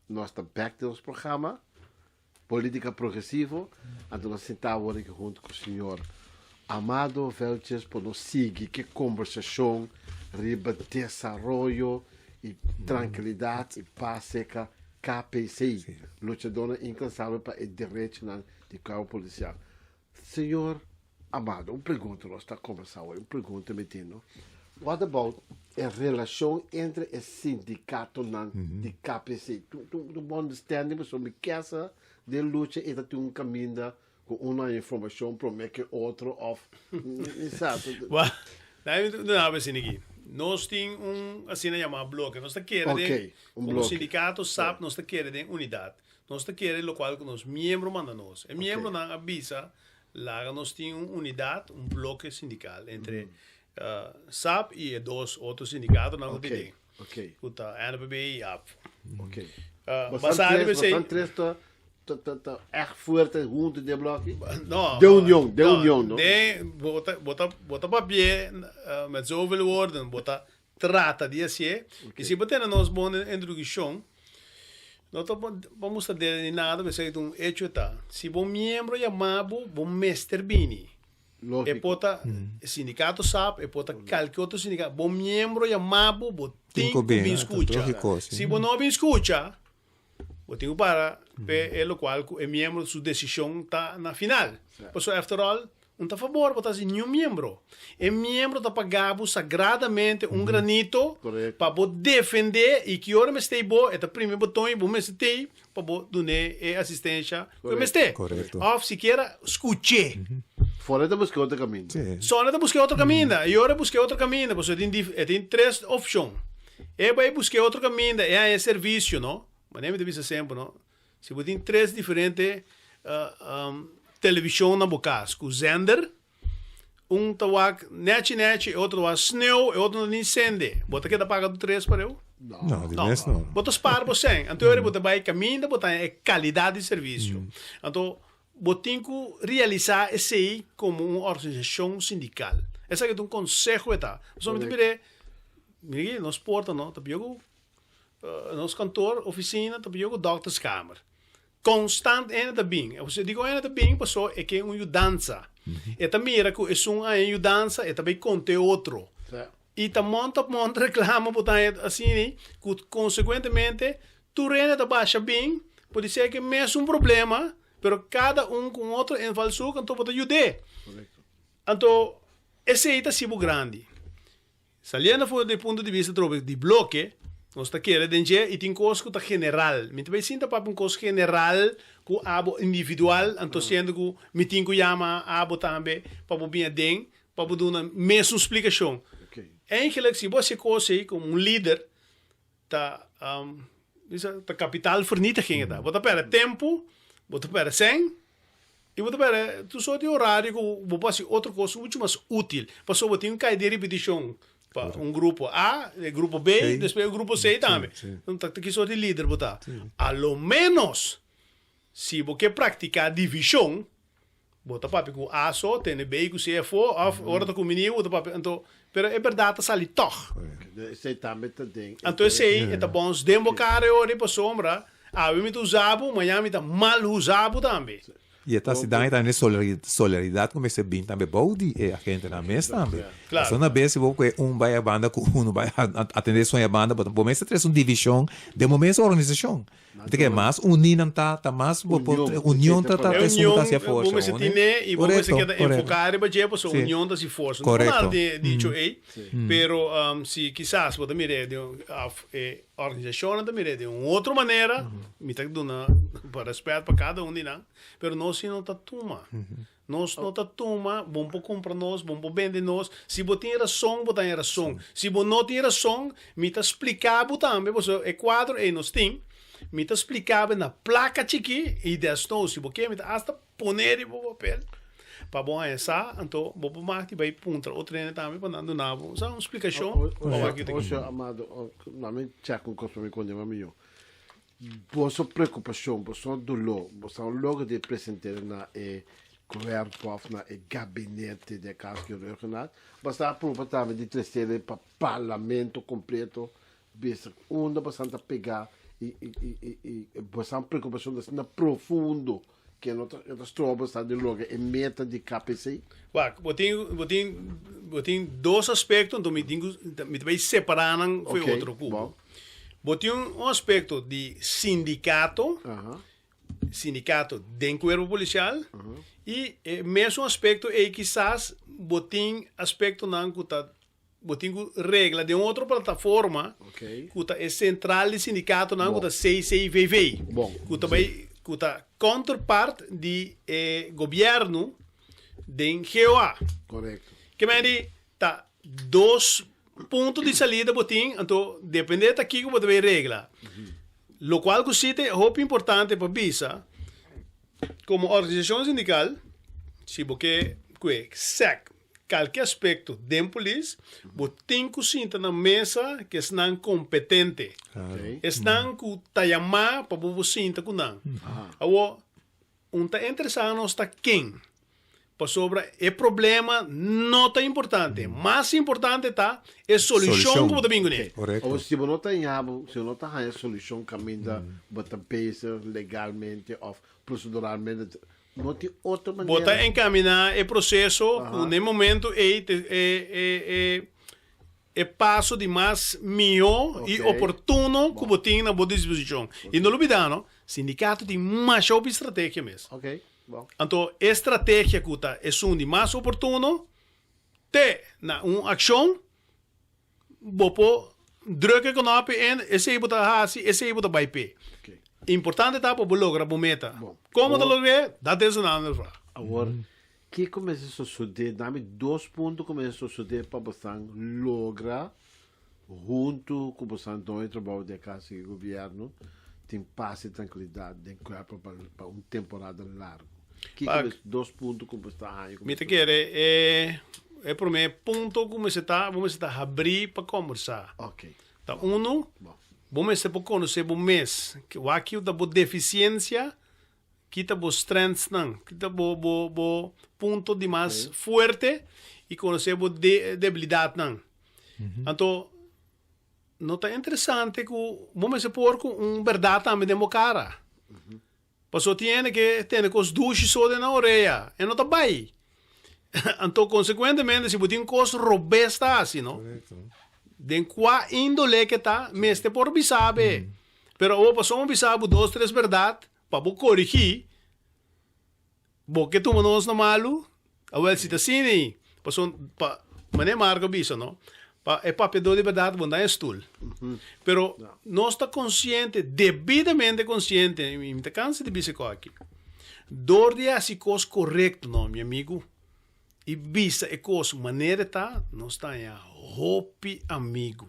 nos ta bek den nos programa Politica Progresivo, anto nos sinta awor aki hunto cu señor Amado Velchez pa nos sigui ke conversacion riba desaroyo y trankilidad y paz cerca KPC, Luchadornan Incansabel pa e Derechonan di Cuerpo Policial. Señor Amado, un pregunta nos ta conversa hoy, un pregunta mi tin, no? What about e relacion entre e sindicatonan di KPC? Tu, tu, tu bo understanding pasobra mi kesa den lucha e ta tin un caminda cu uno haña informacion prome ke otro of mi sa. Well, dai mi duna bo asina aki. Nos tin un asina yama bloke. Nos ta kere den, Ok, un como bloke. sindicato sap nos ta kere den unidad. Nos ta kere locual cu nos miembro manda nos. E miembronan a bisa laga nos tin un unidad, un bloke sindical entre sap y e dos otro sindicatonan cu tin den, cu ta NPB y APFO. Basado riba esey. Bosan tres ta ta echt fuerte hunto den bloke? No. Den union, den union, no? Den, bo ta, bo ta, bo ta papia met zoveel woorden, bo ta trata di hacié. Y si bo tene nos bon introduccion, no ta pa mustra dede ni nada, pero esaki ta un hecho ta, si bo miembro yama bo, bo mester bini. E por ta sindicato sap, e por ta calke otro sindicato, bo miembro yama bo, bo tin cu bin scucha. Si bo no bin scucha, bo tin cu para pe e locual cu e miembro su decision ta na final. Pasobra after all, un ta fabor bo ta haci niun miembro. E miembro ta paga bo sagradamente un granito pa bo defende y ki ora mester bo, e ta primi boton y bo mester tey pa bo dun'é e asistencia cu e mester. Of sikiera scuch'é. Fora ta busca otro caminda. Sona ta busca otro caminda. Y ora e busca otro caminda, pasobra e tin e tin tres opcion. E bai busca otro caminda, e haña e servicio, no? Manera mi ta bisa semper, no? Si bo tin tres diferente television na bo cas cu zender, un ta wak nechi nechi, e otro ta wak sneeuw, e otro no ta ni sende. Bo ta keda paga tur tres pareu? No, di mes no. Bo ta spaar bo sen. Anto ora bo ta bai caminda bo ta haña e calidad di servicio. Anto bo tin cu realisa esey como un organisacion sindical. Esaki ta un conseho e ta. Pasobra mi ta mira, mira aki nos porta no, ta pia cu Nos kantoor, ofisina, ta pio ku dokterskamer. Konstant hende ta bin. E dikon hende ta bin? Pasobra e ke un yudansa. E ta mira ku esun a haña yudansa, e ta bai konta e otro. I ta mònt ap mònt reklamo bo ta haña asina ku konsekuentemente tur hende ta basha bin, por di ser ke mesun problema, pero kada un ku un otro invalshoek, anto bo ta yud'é. Anto esei ta hasi bo grandi. Saliendo for di punto di bista trobe di bloke, nos ta kere den dje i tin kos ku ta general. Mi ta bai sinta papia un kos general ku abo individual, anto siendo ku mi tin ku yama abo tambe pa bo bin aden pa bo duna mesun splikashon. Eigenlijk si bo hasi e kos ei komo un lider ta bisa ta kapital vernietiging e ta. Bo ta pèrdè tempu, bo ta pèrdè sèn i bo ta pèrdè tur sort di orario ku bo por hasi otro kos muchu mas útil. Pasobra bo tin un kai di ripitishon pa un grupo A, e grupo B, despues e grupo C tambe. Ta ki sort di lider bo ta? A lo ménos si bo ke praktiká divishon, Bo ta papia ku A so, tene B ku C afó, òf ora ta kumbiní bo ta papia, anto, pero e bèrdat ta sali tòg. Esei tambe ta den e. Anto esei e ta bòns den bo kara e ora ei pasobra awe mi ta usa bo, mañana mi ta mal usa bo tambe. I e ta hasi daño tambe na e solidaridad ku mester bin tambe bou di e agentenan mes tambe. Pasobra una bes si bo kue un bai a banda ku unu bai atende esun a banda bo mester trese un divishon den bo mes organisashon. Mi ta kere mas uní nan ta, ta mas bo por union ta ta esun ku ta hasi e forsa. Bo mester tine i bo mester keda enfoká riba dje pasobra union ta hasi forsa. No por nada di dicho ei, pero si kisas bo ta mir'é den un òf e organisashonnan ta mir'é den un otro manera, mi ta duna rèspèt pa kada un di nan, pero nos si no ta tuma. Nos no ta tuma, bon por cumpra nos, bon por bende nos. Si bo tin rason, bo ta en rason. Si bo no tin rason, mi ta splica bo tambe, pasobra e cuadro ey nos tin, mi ta splica bo na placa chiki y desnoos, si bo kier mi ta hasta pone riba bo papel pa bo haña sa, anto bo por mak di bay puntra otro hende tambe pa nan duna bo sa un splicacion pa wak kico ta Osho, Amado, mi check un cos pa mi conde mas miyo. Boso preokupashon, boso doló, boso a logra di present'é na e kuerpo òf na e gabinete di e kas di Ruggenaath. Boso a prueba tambe di tres'é pa parlamento kompleto, bisa unda boso ta pegá i i boso preokupashon ta asina profundo ke no ta no ta stroba boso di logra e meta di KPC. Wak, bo tin bo tin bo tin dos aspekto, anto mi tin ku mi ta bai separá nan for e otro ku. Bo tin un aspekto di sindikato, sindikato den kuerpo polisial, i e mesun aspekto ei kisas bo tin aspektonan ku ta bo tin ku regla den un otro plataforma ku ta e sentral di sindikatonan ku ta CCVV, ku ta bai ku ta counterpart di e gobièrnu den GOA. Ke men di ta dos Punto di salida bo tin, anto depende ta kiko bo ta bay regla. Locual cu si ta hopi importante pa bisa, como organisacion sindical, si bo ke cue sec calke aspecto den polis, bo tin cu sinta na mesa cu esnan competente. Esnan cu ta yama pa bo bo sinta cu nan. Awor, Un ta interesá nos ta ken, pasobra e problema no ta importante. Mas importante ta e solushon ku bo ta bin kuné. Korekto. Awor, si bo no ta haña bo, si bo no ta haña solushon kaminda bo ta bezig legalmente òf proseduralmente, no tin otro manera. Bo ta enkaminá e proseso ku na e momento ei te e e e E paso di mas mihó i oportuno ku bo tin na bo disposishon. I no lubidá no, sindikato tin masha hopi strategia mes. Anto e strategia ku ta esun di mas oportuno te na un akshon bo por druk e knopi en esei bo ta hasi, esei bo ta bai p'e. Importante ta pa bo logra bo meta. Kon bo ta logr'é? Dat es un ander vraag. Awor, Kiko mester sosodé? Dami dos punto ku mester sosodé pa bosan logra huntu ku bosan doño trabou di e kas i gobièrnu tin pas i trankilidat den kuerpo pa pa un temporada largu. Kiko Pak. mester dos punto ku bo ta haña ku Mi ta mester kere e e promé punto ku mester ta, bo mester ta habrí pa kòmbersá. Ok. Ta unu, Bon. bo mester por konosé bo mes, wak kiu ta bo defisiensia Kita bo strengthsnan, kita bo bo bo punto di mas fuerte i konosé bo de debilidatnan. Anto no ta interesante ku bo mester por ku un bèrdat tambe den bo kara. Pasobra tin hende ke tene kos dushi so den nan orea, e no ta bai. Anto konsekuentemente si bo tin kos robes ta hasi no, den kua índole ke ta mester por bisa be. Pero awor pasobra bo bisa bo dos tres bèrdat pa bo korigí, bo ke tuma nos na malu? Awel si ta asina ei, pasobra pa manera Marco a bisa no, pa e papiadó di bèrdat bo no ta den stul. Pero nos ta konsiente, debidamente konsiente, i mi ta kansa di bisa e kos aki, dor di hasi kos korekto no mi amigu, i bisa e kos manera e ta, nos ta haña hopi amigu.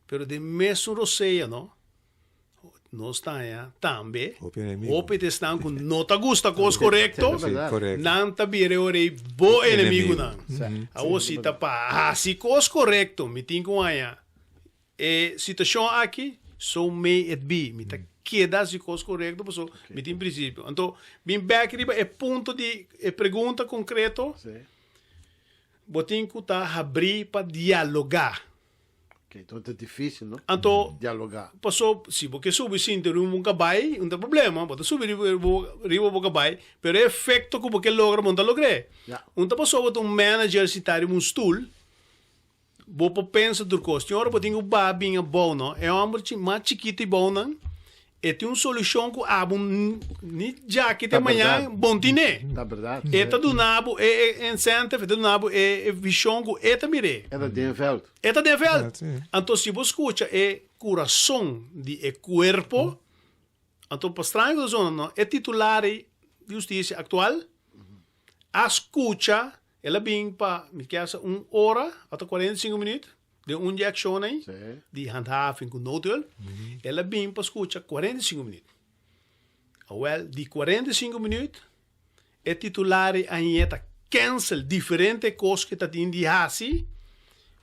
Pero den mesun rosea no, nos ta haña tambe Hopi enemigo. hopi di esnan ku no ta gusta kos korekto, Sí, korekto. nan ta bira e ora ei bo Enemigo. enemigunan. Awor si ta pa hasi kos korekto mi tin ku haña e situashon aki, so may it be. Mi ta keda hasi kos korekto pasobra mi tin prinsipio. Anto bin bèk riba e punto di e pregunta konkreto. Bo tin ku ta habrí pa dialogá. Ok, enton ta difícil, no? Anto, Dialogá. paso si bo ke subi sinti riba un kabai, un ta problema, bo ta subi riba riba bo kabai, pero e efecto ku bo ke logra bo no ta logr'é. Ya. Un ta paso bo ta un manager sintá riba un stul, bo por pensa tur kos. Tin ora bo tin ku baha bin abou, no? E hòmber chi mas chikitu i bounan, e tin un solushon ku abo ni djaki te Ta mañan bèrdat. bo no tin'é. Ta bèrdat. E ta duna bo e e incentive, e ta duna bo e e vishon ku e ta mir'é. E ta den vèlt. E ta den vèlt. Sí. Anto si bo skucha e kurason di e kuerpo, anto pa straño ku ta zona no, e titular ei di hustisia aktual a skucha, el a bin pa mi kier sa un ora ota 45 minuut den un di e akshon ei Sí. di handhaving ku noodhulp, el a bin pa skucha 45 minuut. Awèl, di 45 minuut E titular ei aña ta cancel diferente cos cu ta tin di haci,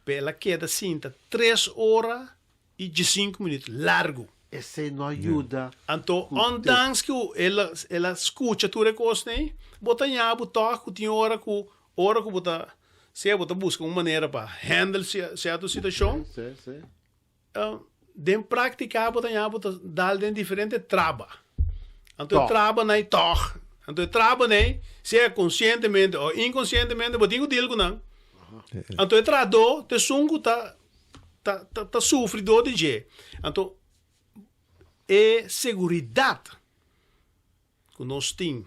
pero el a keda sinta tres ora y diescinco minuut largo. Esey no a yuda. Anto, ondanks cu el a el a scucha tur e cosnan ei, bo ta ña bo tog cu tin ora cu ora cu bo ta sea bo ta busca un manera pa handle cierto situacion, Den práktika bo ta ña bo ta dal den diferente traba. Anto e trabanan ei tòg. Anto e trabanan ei, sea konsientemente o inkonsientemente, bo tin ku deal ku nan. Anto e trahadó ta esun ku ta ta ta sufri dor di dje. Anto e seguridat ku nos tin,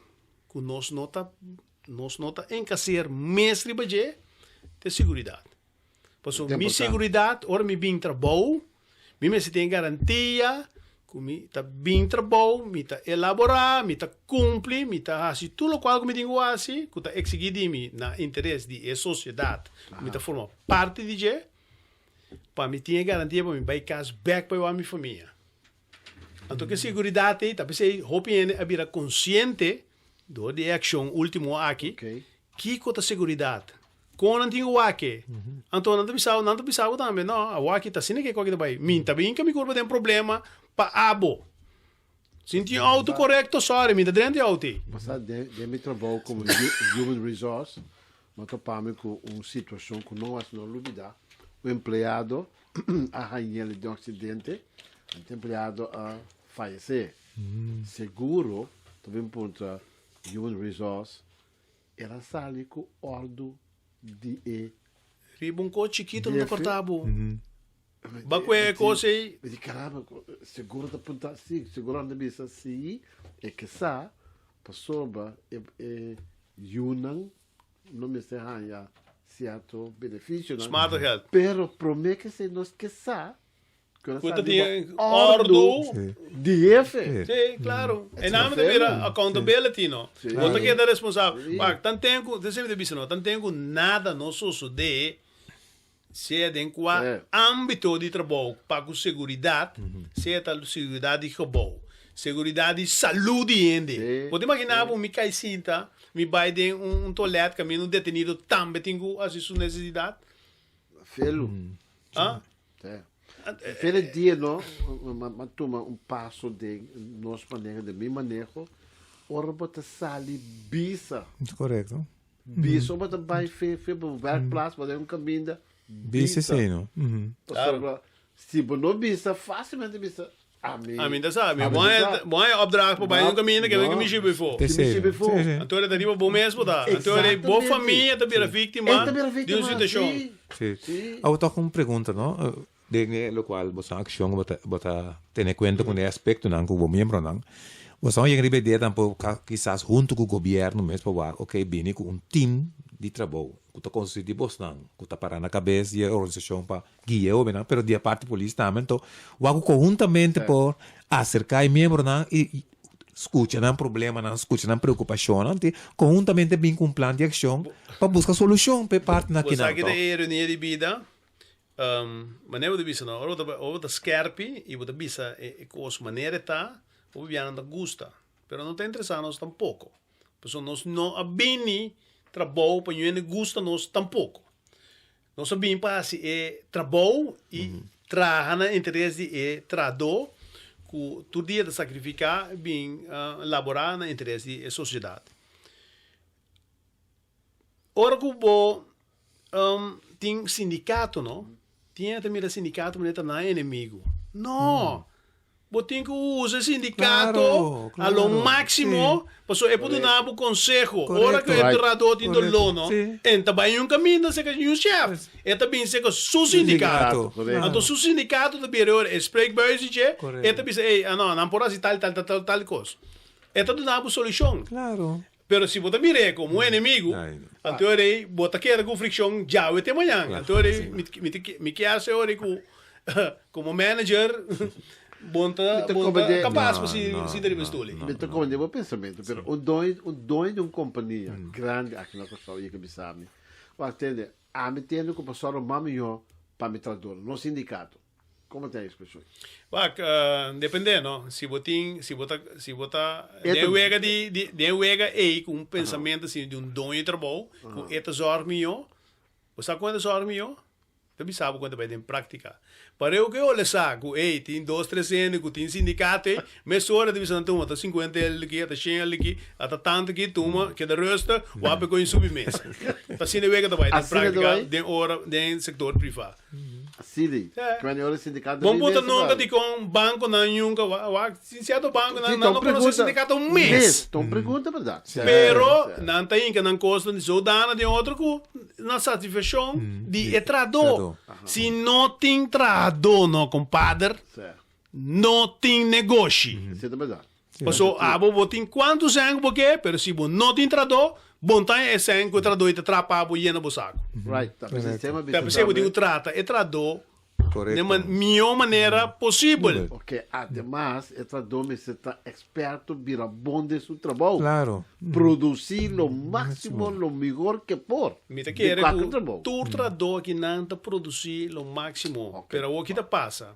ku nos no ta nos no ta enkaser mes riba dje, ta e seguridat. Pasobra mi seguridat ora mi bin trabou, mi mester tin e garantia ku mi ta bin trabou, mi ta elaborá, mi ta kumpli, mi ta hasi tur lokual ku mi tin ku hasi ku ta eksigí di mi na interes di e sosiedat ku mi ta forma parti di dje, pa mi tin e garantia pa mi bai kas bèk pa e wak mi famia. Anto ke seguridat ei ta p'esei hopi hende a bira konsiente dor di e akshon último aki, kiko ta seguridat, kon nan tin ku wak e. Anto nan ta bisa bo, nan ta bisa bo tambe, no, awor aki ta asina ke ku aki ta bai, mi ta bin ke mi kurpa den problema pa abo. Si no tin outo korekto, sorry, mi ta drenta e outo ei. Pasá den mi trabou komo human resource, mi a topa mi ku un situashon ku no a no lubidá. Un empleado a hañ'el den un aksidente, e empleado a fayesé. Seguro ta bin puntra human resource, el a sali ku òrdu di e. Riba un kos chikito no ta kòrta bo. Ba kue e kos ei. Mi di caramba, seguro ta punta si, seguro anda bisa si e ke sa pasobra e e yunan no mester haña cierto beneficionan. Smartengeld. Pero prome ke esei nos ke sa ku el a Ku sa ta riba tin ordu ordu. di hefe. Sí, claro. E nan ta bira accountability, no? Bo ta keda responsabel. Wak, tanten ku, te semper ta bisa no, tanten ku nada no sosode, sea den kua ámbito di trabou pa ku seguridat, sea ta seguridat di gebou, seguridat di salú di hende. Bo ta imaginá bo mi kai sinta, mi bai den un toilet kaminda un detenido tambe tin ku hasi su nesesidat? Felu. Ah? Fele dia no, m'a tuma un paso den nos maneho, den mi maneho, ora bo ta sali bisa. Korekto. Bisa bo ta bai fe fe bo werkplaats, bo ta un kaminda. Bisa esei no. Pasobra si bo no bisa, fácilmente bisa ami. Ami ta sa, mi bo haña opdracht pa bai un kaminda ke mi shibi befo. Ke mi shibi befo. Anto ta riba bo mes bo ta. Anto bo famia ta bira víktima di un situashon. Si. Awor tòg un pregunta no, den e lokual bo sa akshon bo ta bo ta tene kuenta ku e aspektonan ku bo miembronan, bo sa yega riba e idea tampo kisas huntu ku gobièrnu mes pa wak oke bini ku un tim di trabou ku ta konsistí di bosnan ku ta pará na kabes di e organisashon pa guia e hobennan pero di e parti polis tambe anto wak ku konhuntamente por aserká e miembronan i skucha nan problemanan skucha nan preokupashonnan anto konhuntamente bin ku un plan di akshon pa buska solushon pa e partinan Bo sa akinan ki ta tòg. e ironia di bida? Manera bo ta bisa no, ora bo ta ora bo ta skerpi i bo ta bisa e e kos manera e ta, hopi biaha nan ta gusta, pero no ta interesá nos tampoko, pasobra nos no a bini trabou pa ñuende gusta nos tampoko. Nos a bini pa hasi e trabou i traha na interes di e trahadó ku tur dia ta sakrifiká bin laborá na interes di e sosiedat. Ora ku bo tin sindikato no. Tin hende ta mira sindikato manera ta nan enemigo. No! Bo tin ku usa e sindikato a lo máksimo pasobra e por duna bo konseho. Ora ku e trahadó tin doló no, e ta bai un kaminda serka un shèf. E ta bin serka su sindikato. Anto su sindikato ta bira ora e spreekbuis di dje, e ta bisa, ey, no, nan por hasi tal, tal, tal, tal kos. E ta duna bo solushon. Pero si bo ta mir'é komo un enemigu, anto ora ei bo ta keda ku frikshon djawe te mañan. Anto ora ei mi kier hasi ora ei ku komo manager bo no ta bo no ta kapas pa sinta riba e stul ei. Mi ta komprende bo pensamentu, pero un doño un doño di un kompania grandi aki na Kòrsou yega bisa mi, Wak tende, ami tende ku por sòru mas mihó pa mi trahadónan, no sindikato. Como ta e expresion? Wak, depende no. Si bo tin, si bo ta, si bo ta den wega di, di, den wega ei ku un pensamentu asina di un doño di trabou, ku e ta zorg mihó, bo sa kon e ta zorg mihó? Ta bisa bo kon ta bai den práktika. Pareu ku e hole sa ku ei tin dos tres hende ku tin sindikato ei, mesora ta bisa nan tuma, ta sinkuenta el aki, ata shen el aki, ata tantu aki, tuma, keda rustig, wak pa e kon subi mesa. Ta asina e wega ta bai den práktika den ora, den sektor privá. Sili, Kwen ora sindicato Bon punto nunca di con banconan nunca wak sin cierto banconan nan no conoce sindicato mes. Ta un pregunta berdad. Pero nan ta hinca nan cosnan di zodanig den otro cu na satisfaccion di e trahador. Si no tin trahador no compadre no tin negoshi. Esey ta berdad. Paso abo bo tin cuanto cen cu bo ke pero si bo no tin trahador bon ta e cen cu e trahador ta traha pa bo yena bo saco. Right, ta pesey ta pesey bo tin cu trata e trahador den mihor manera posibel. Ok, ademas e trahador mester ta experto bira bon den su trabou. Claro. Produci lo maximo lo mihor ke por. Mi ta kere cu tur trahador akinan ta produci lo maximo pero awor ki ta pasa?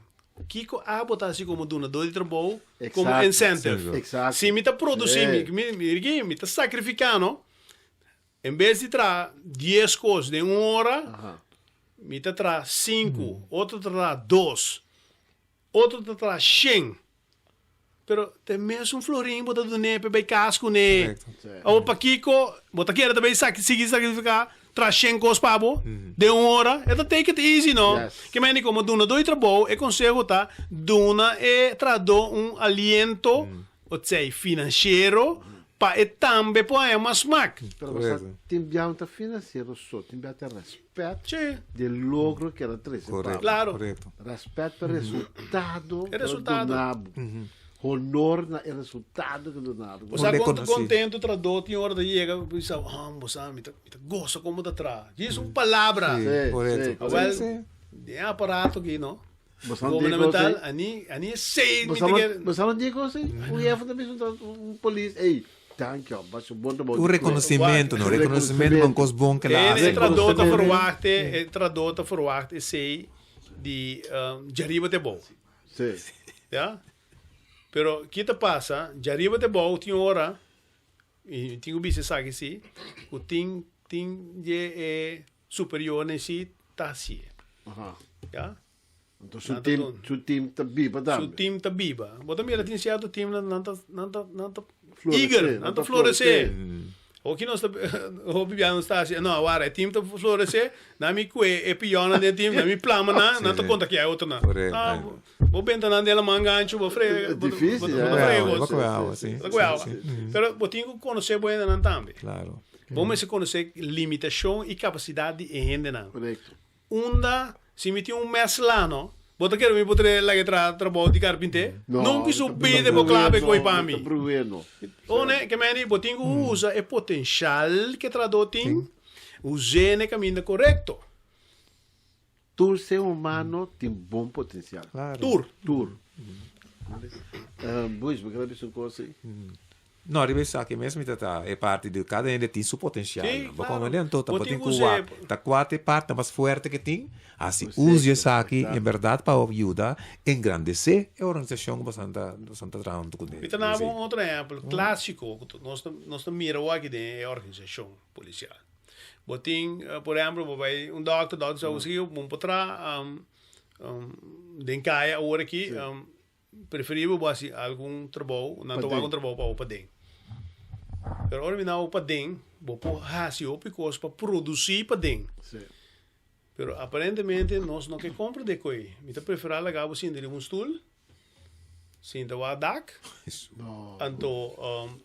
Kiko abo ta hasi komo dunadó di trabou komo incentive? Si mi ta produsí, mi, mi, mi ta sakrifiká, no? En bes di traha dies kos den un ora, mi ta traha sinku, otro ta traha dos, otro ta traha shen. Pero ta e mesun florin bo ta dun'é pa e bai kas kuné. Awor pakiko bo ta kere ta bai sigui sakrifiká traha shen kos pa bo den un ora? E ta take it easy no. Ke mende komo dunadó di trabou e konseho ta duna e trahadó un aliento otsei finansiero pa e tambe por haña mas smak. Pero bo sa tin biaha no ta finansiero so, tin biaha ta rèspèt di e logro ku el a trese pa bo. Claro. Rèspèt pa e resultado ku el a duna bo. Honor na e resultado ku el a duna bo. Bo sa kon kontentu trahadó tin ora ta yega bo bisa, oh, bo sa mi ta gosa kon bo ta traha. Djis un palabra. Awel, den e aparato aki no. Gubernamental, ani ani esei mi ta kere. Bo sa no di kos ei? Un jefe ta bisa un polis, ey, danki ho, bas bon trabou. Un reconocimento, no? Reconocimento pa un kos bon ke la hasi. E trahadó ta verwacht, e trahadó ta verwacht esei di djariba te abou. Si. Ya? Pero ki ta pasa, djariba te abou tin ora, i tin ku bisa esaki si, ku tin tin dje e superiornan si ta hasié. Ya? Enton su team, su team ta biba tambe. Su team ta biba. Bo ta mira tin cierto team nan nan ta nan ta nan ta eager, nan ta florece. Hoki nos ta hopi bia nos ta hasi, no awara e team ta florece, nan mi kue e pionnan den e team, nan mi plama nan, nan ta kontakia e otronan. Ah, bo benta nan den laman gancho, bo frega, bo Difícil, ta frega kos. Bo ta kue awa. Pero bo tin ku konosé bo hendenan tambe. Bo mester konosé limitashon i kapasidat di e hendenan. Unda si mi tin un mes lano, bo ta kere mi por trae laga e traha trabou di karpinté? No, Nunca su pide bo klabe koe pa mi. Ta brueno. One, ke meni, bo tin ku usa e potenshal ke trahadó tin, us'é na e kaminda korekto. Tur ser humano tin bon potensial. Tur. Tur. Buis, bo kere bisa un kos ei? No, riba esaki mes mi ta ta e parti di kada hende tin su potencial. Sí, Bo claro. comprende? Anto ta Bo bo tin tin ku ku us'é. wak ta kua ta e parti mas fuerte ke tin, hasi uso di esaki en berdad pa yuda engrandesé e organisashon ku boso ta boso ta traha huntu kuné. Mi ta naba un otro ehèmpel klásiko ku nos ta nos ta mira awor aki den e organisashon polisial. Bo tin, por ehèmpel, bo bai un dòkter, dòkter sa bo sigui bo por traha den kaya awor aki. Preferibel bo hasi algun trabou, nan ta wak un trabou pa bo paden. Pero ora mi na bo paden, bo por hasi hopi kos pa produsí paden. Pero aparentemente nos no ke komprendé koe. Mi ta preferá laga bo sinta riba un stul, sinta wak dak, anto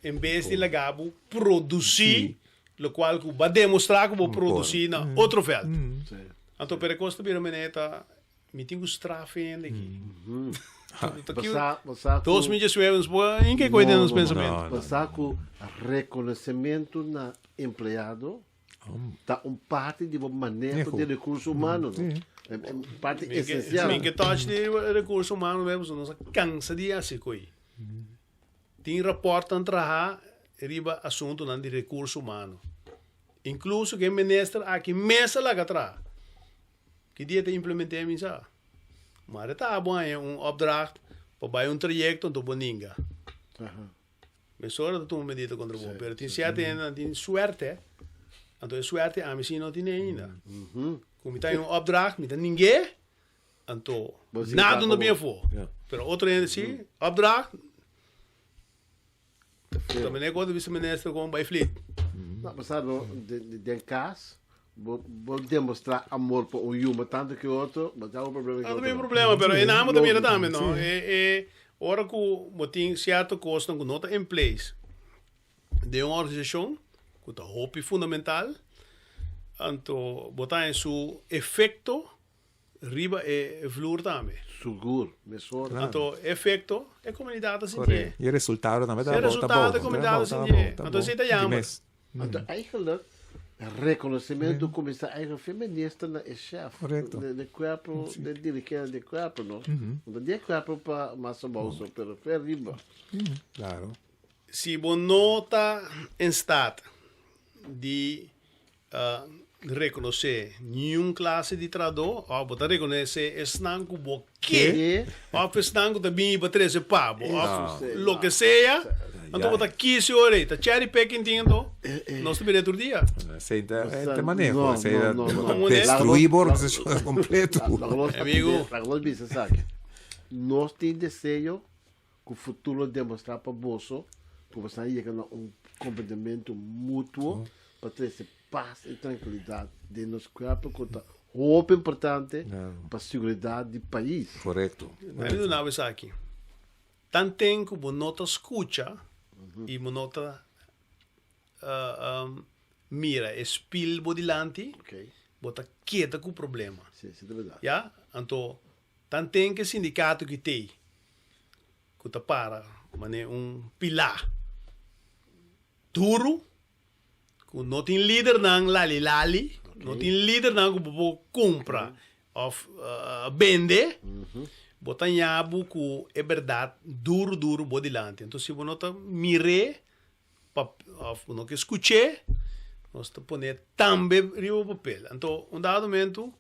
en bes di laga bo produsí lokual ku bo a demostrá ku bo produsí na otro vèlt. Anto pero e kos ta bira manera ta mi tin ku straf hende aki. 2019 nos por inke koe den nos pensamentu. Bo sa ku rekonosementu na empleado Ta un parti di bo maneho di recurso humano, no? Un parti esencial. Mi ke touch di recurso humano mes, pasobra nos a cansa di haci coi. Tin raportnan traha riba asuntonan di recurso humano. Incluso cu e minister aki mes a laga traha. Ki dia ta implemente mi sa. Maar e ta abo haña un opdracht pa bay un trayecto, anto bo ninga. Mesora ta tuma medida kontra bo, pero tin sierto hende nan tin suerte, anto e suerte ami si no tine ainda. Ku mi ta en un opdracht, mi ta ning'é, anto nada no bin afó. Pero otro hende si, opdracht, ta mene ku otro viceminister kon bai flit. No, bo sa no, den kas, bo bo demostrá amor pa un yu mas tantu ke otro, bo ta un problema ke No otro. ta bin problema, pero e nan bo ta mira tambe, no? E e ora ku bo tin sierto kosnan ku no ta in place den un organisashon ku ta hopi fundamental, anto bo ta haña su efekto riba e vloer tambe. Sigur, mesora. Anto e efekto e komunidat ta sintié. Korekto. I e resultado tambe ta E bo, ta bo, resultado e komunidat ta sintié. Anto esei ta jammer. Anto eigenlijk reconocimento cuminsa eigenlijk fe minister na e chef. Correcto. De cuerpo, de dirigente de cuerpo, no? No de cuerpo pa mas abou so, pero fe riba. Claro. Si bo no ta en staat di reconoce niun clase di trahador, of bo ta reconoce esnan cu bo ke, of esnan cu ta bini pa trece pa bo, of loke sea, anto bo ta kisi ora ei, ta cherry picking tin anto, nos ta bira tur dia. Esei ta e maneho, esei ta destrui bo organisacion completo. Amigo. Laga nos bisa esaki, nos tin deseo cu futuro demostra pa boso cu boso a yega na un comprendimento mutuo pa trece paz y tranquilidad den nos cuerpo cu ta hopi importante pa seguridad di pais. Correcto. Mi a duna bo esaki. Tanten cu bo no ta scucha y bo no ta mira e spiel bo dilanti, bo ta keda cu problema. Ya? Anto Tanten ke sindikato ki tei ku ta para manera un pilá duru, ku no tin lidernan lali lali, no tin lidernan ku bo por kumpra òf bende, bo ta ña bo ku e bèrdat duru duru bo dilanti. Enton si bo no ta mir'é òf bo no ke skuch'é, nos ta pon'é tambe riba papel. Anto un dado momento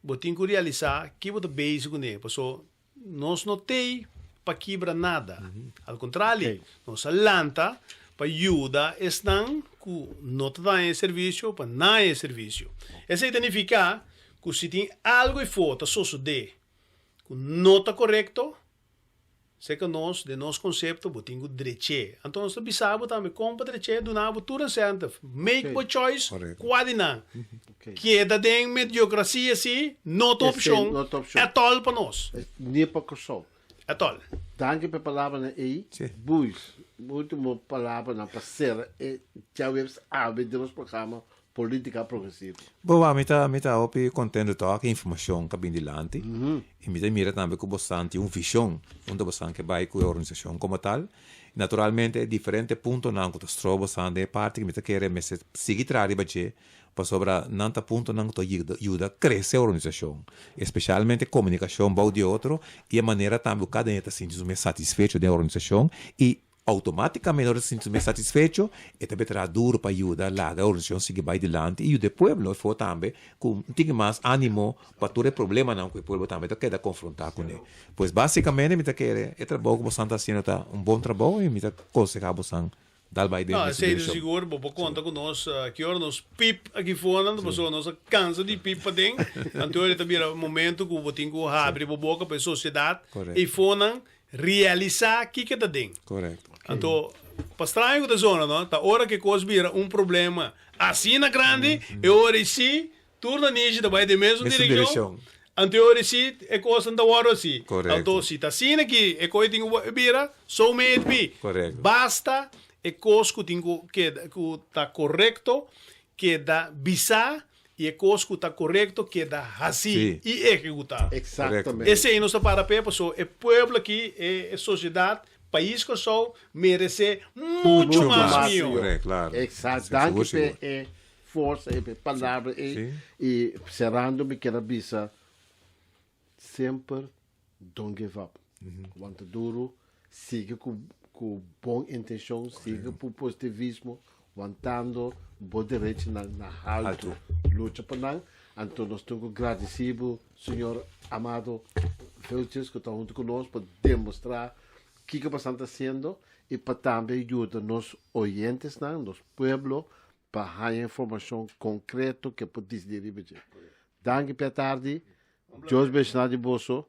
Bo tin ku realisá ki bo ta bezig kuné, paso nos no t'ei pa kibra nada. Al kontrali, nos a lanta pa yuda esnan ku no ta daña e servisio pa naña e servisio. Esei ta nifiká ku si tin algu afó ta sosodé ku no ta korekto, Serka nos, den nos konsepto, bo tin ku drech'é. Anto nos ta bisa bo tambe kon pa drech'é, duna bo tur incentive. Make bo choice kua di nan. Keda den mediokrasia si no ta opshon at all pa nos. Ni pa Kòrsou. At all. Danki pa e palabranan ei. Buis, ultimo palabranan pa sera e djaweps awe den nos programa Politica Progresivo. Boa, mi ta mi ta hopi contento toch cu e informacion cu a bin dilanti y mi ta mira tambe cu bosan tin un vision unda bosan ke bay cu e organisacion como tal. Naturalmente e diferente puntonan cu ta stroba bosan den e parti cu mi ta kere mester sigui traha riba dje pasobra nan ta puntonan cu ta yuda crece e organisacion, especialmente comunicacion bou di otro y e manera tambe cu cada hende ta sinti su mes satisfecho den e organisacion y Automáticamente ora ta sinti su mes satisfecho, e ta traha duro pa yuda laga e organisacion sigui bay dilanti y yuda e pueblo efo tambe cu tin mas animo pa tur e problemanan cu e pueblo tambe ta keda confronta cune. Pues basicamente mi ta kere e trabou cu bosan ta haciendo ta un bon trabou y mi ta conseha bosan dal bay den No, ese esey ta direccion. sigur, bo por conta cu nos, ki ora nos pip aki fonan, pasobra nos a cansa di pip paden, anto e ta bira momento cu bo tin cu habri bo boca pa e sociedad ey fonan Realisá kiko ta den. Correcto. Anto, pa straño ku ta zona, no? Ta ora ku e kos bira un problema asina grandi, e ora ei sí, Tur nanishi ta bai den mesun Mesun direkshon. direkshon. Anto e ora si e kosnan ta wòrdu hasi. Korekto. Anto si ta asina ki e kos tin ku bira, so may it be. Korekto. Basta e kos ku tin ku keda ku ta korekto keda bisá i e kos ku ta korekto keda hasi Sí. i ehekutá. Exactamente. Esei nos ta para p'e paso e pueblo aki, e sosiedat, pais Kòrsou meresé muchu Mucho mas mas mihó. mihó. Correct, claro. Exacto. Sí, Danki sigur, sigur. p'e e forsa e p'e palabra ei. Sí. I serando mi kier a bisa semper don't give up. Wanta duro, sigui ku ku bon intenshon, sigui ku positivismo, wantando bo derechonan na haltu. Haltu. Lucha pa nan. Anto nos tin ku gradisí bo, señor Amado Vilches, ku ta huntu ku nos pa demostrá kiko boso ta hasiendo i pa tambe yuda nos oyentesnan, nos pueblo, pa haña informashon konkreto ke por disidí riba dje. Danki p'e tardi. Dios benshoná di boso.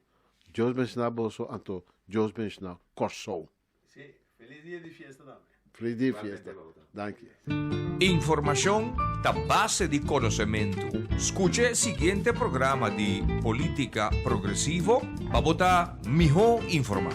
Dios benshoná boso, anto Dios benshoná Kòrsou. Sí, felis dia di fiesta tambe. Felis dia di fiesta. Danki. Informashon ta base di konosementu. Skucha e siguiente programa di Politica Progresivo pa bo ta mihó informá.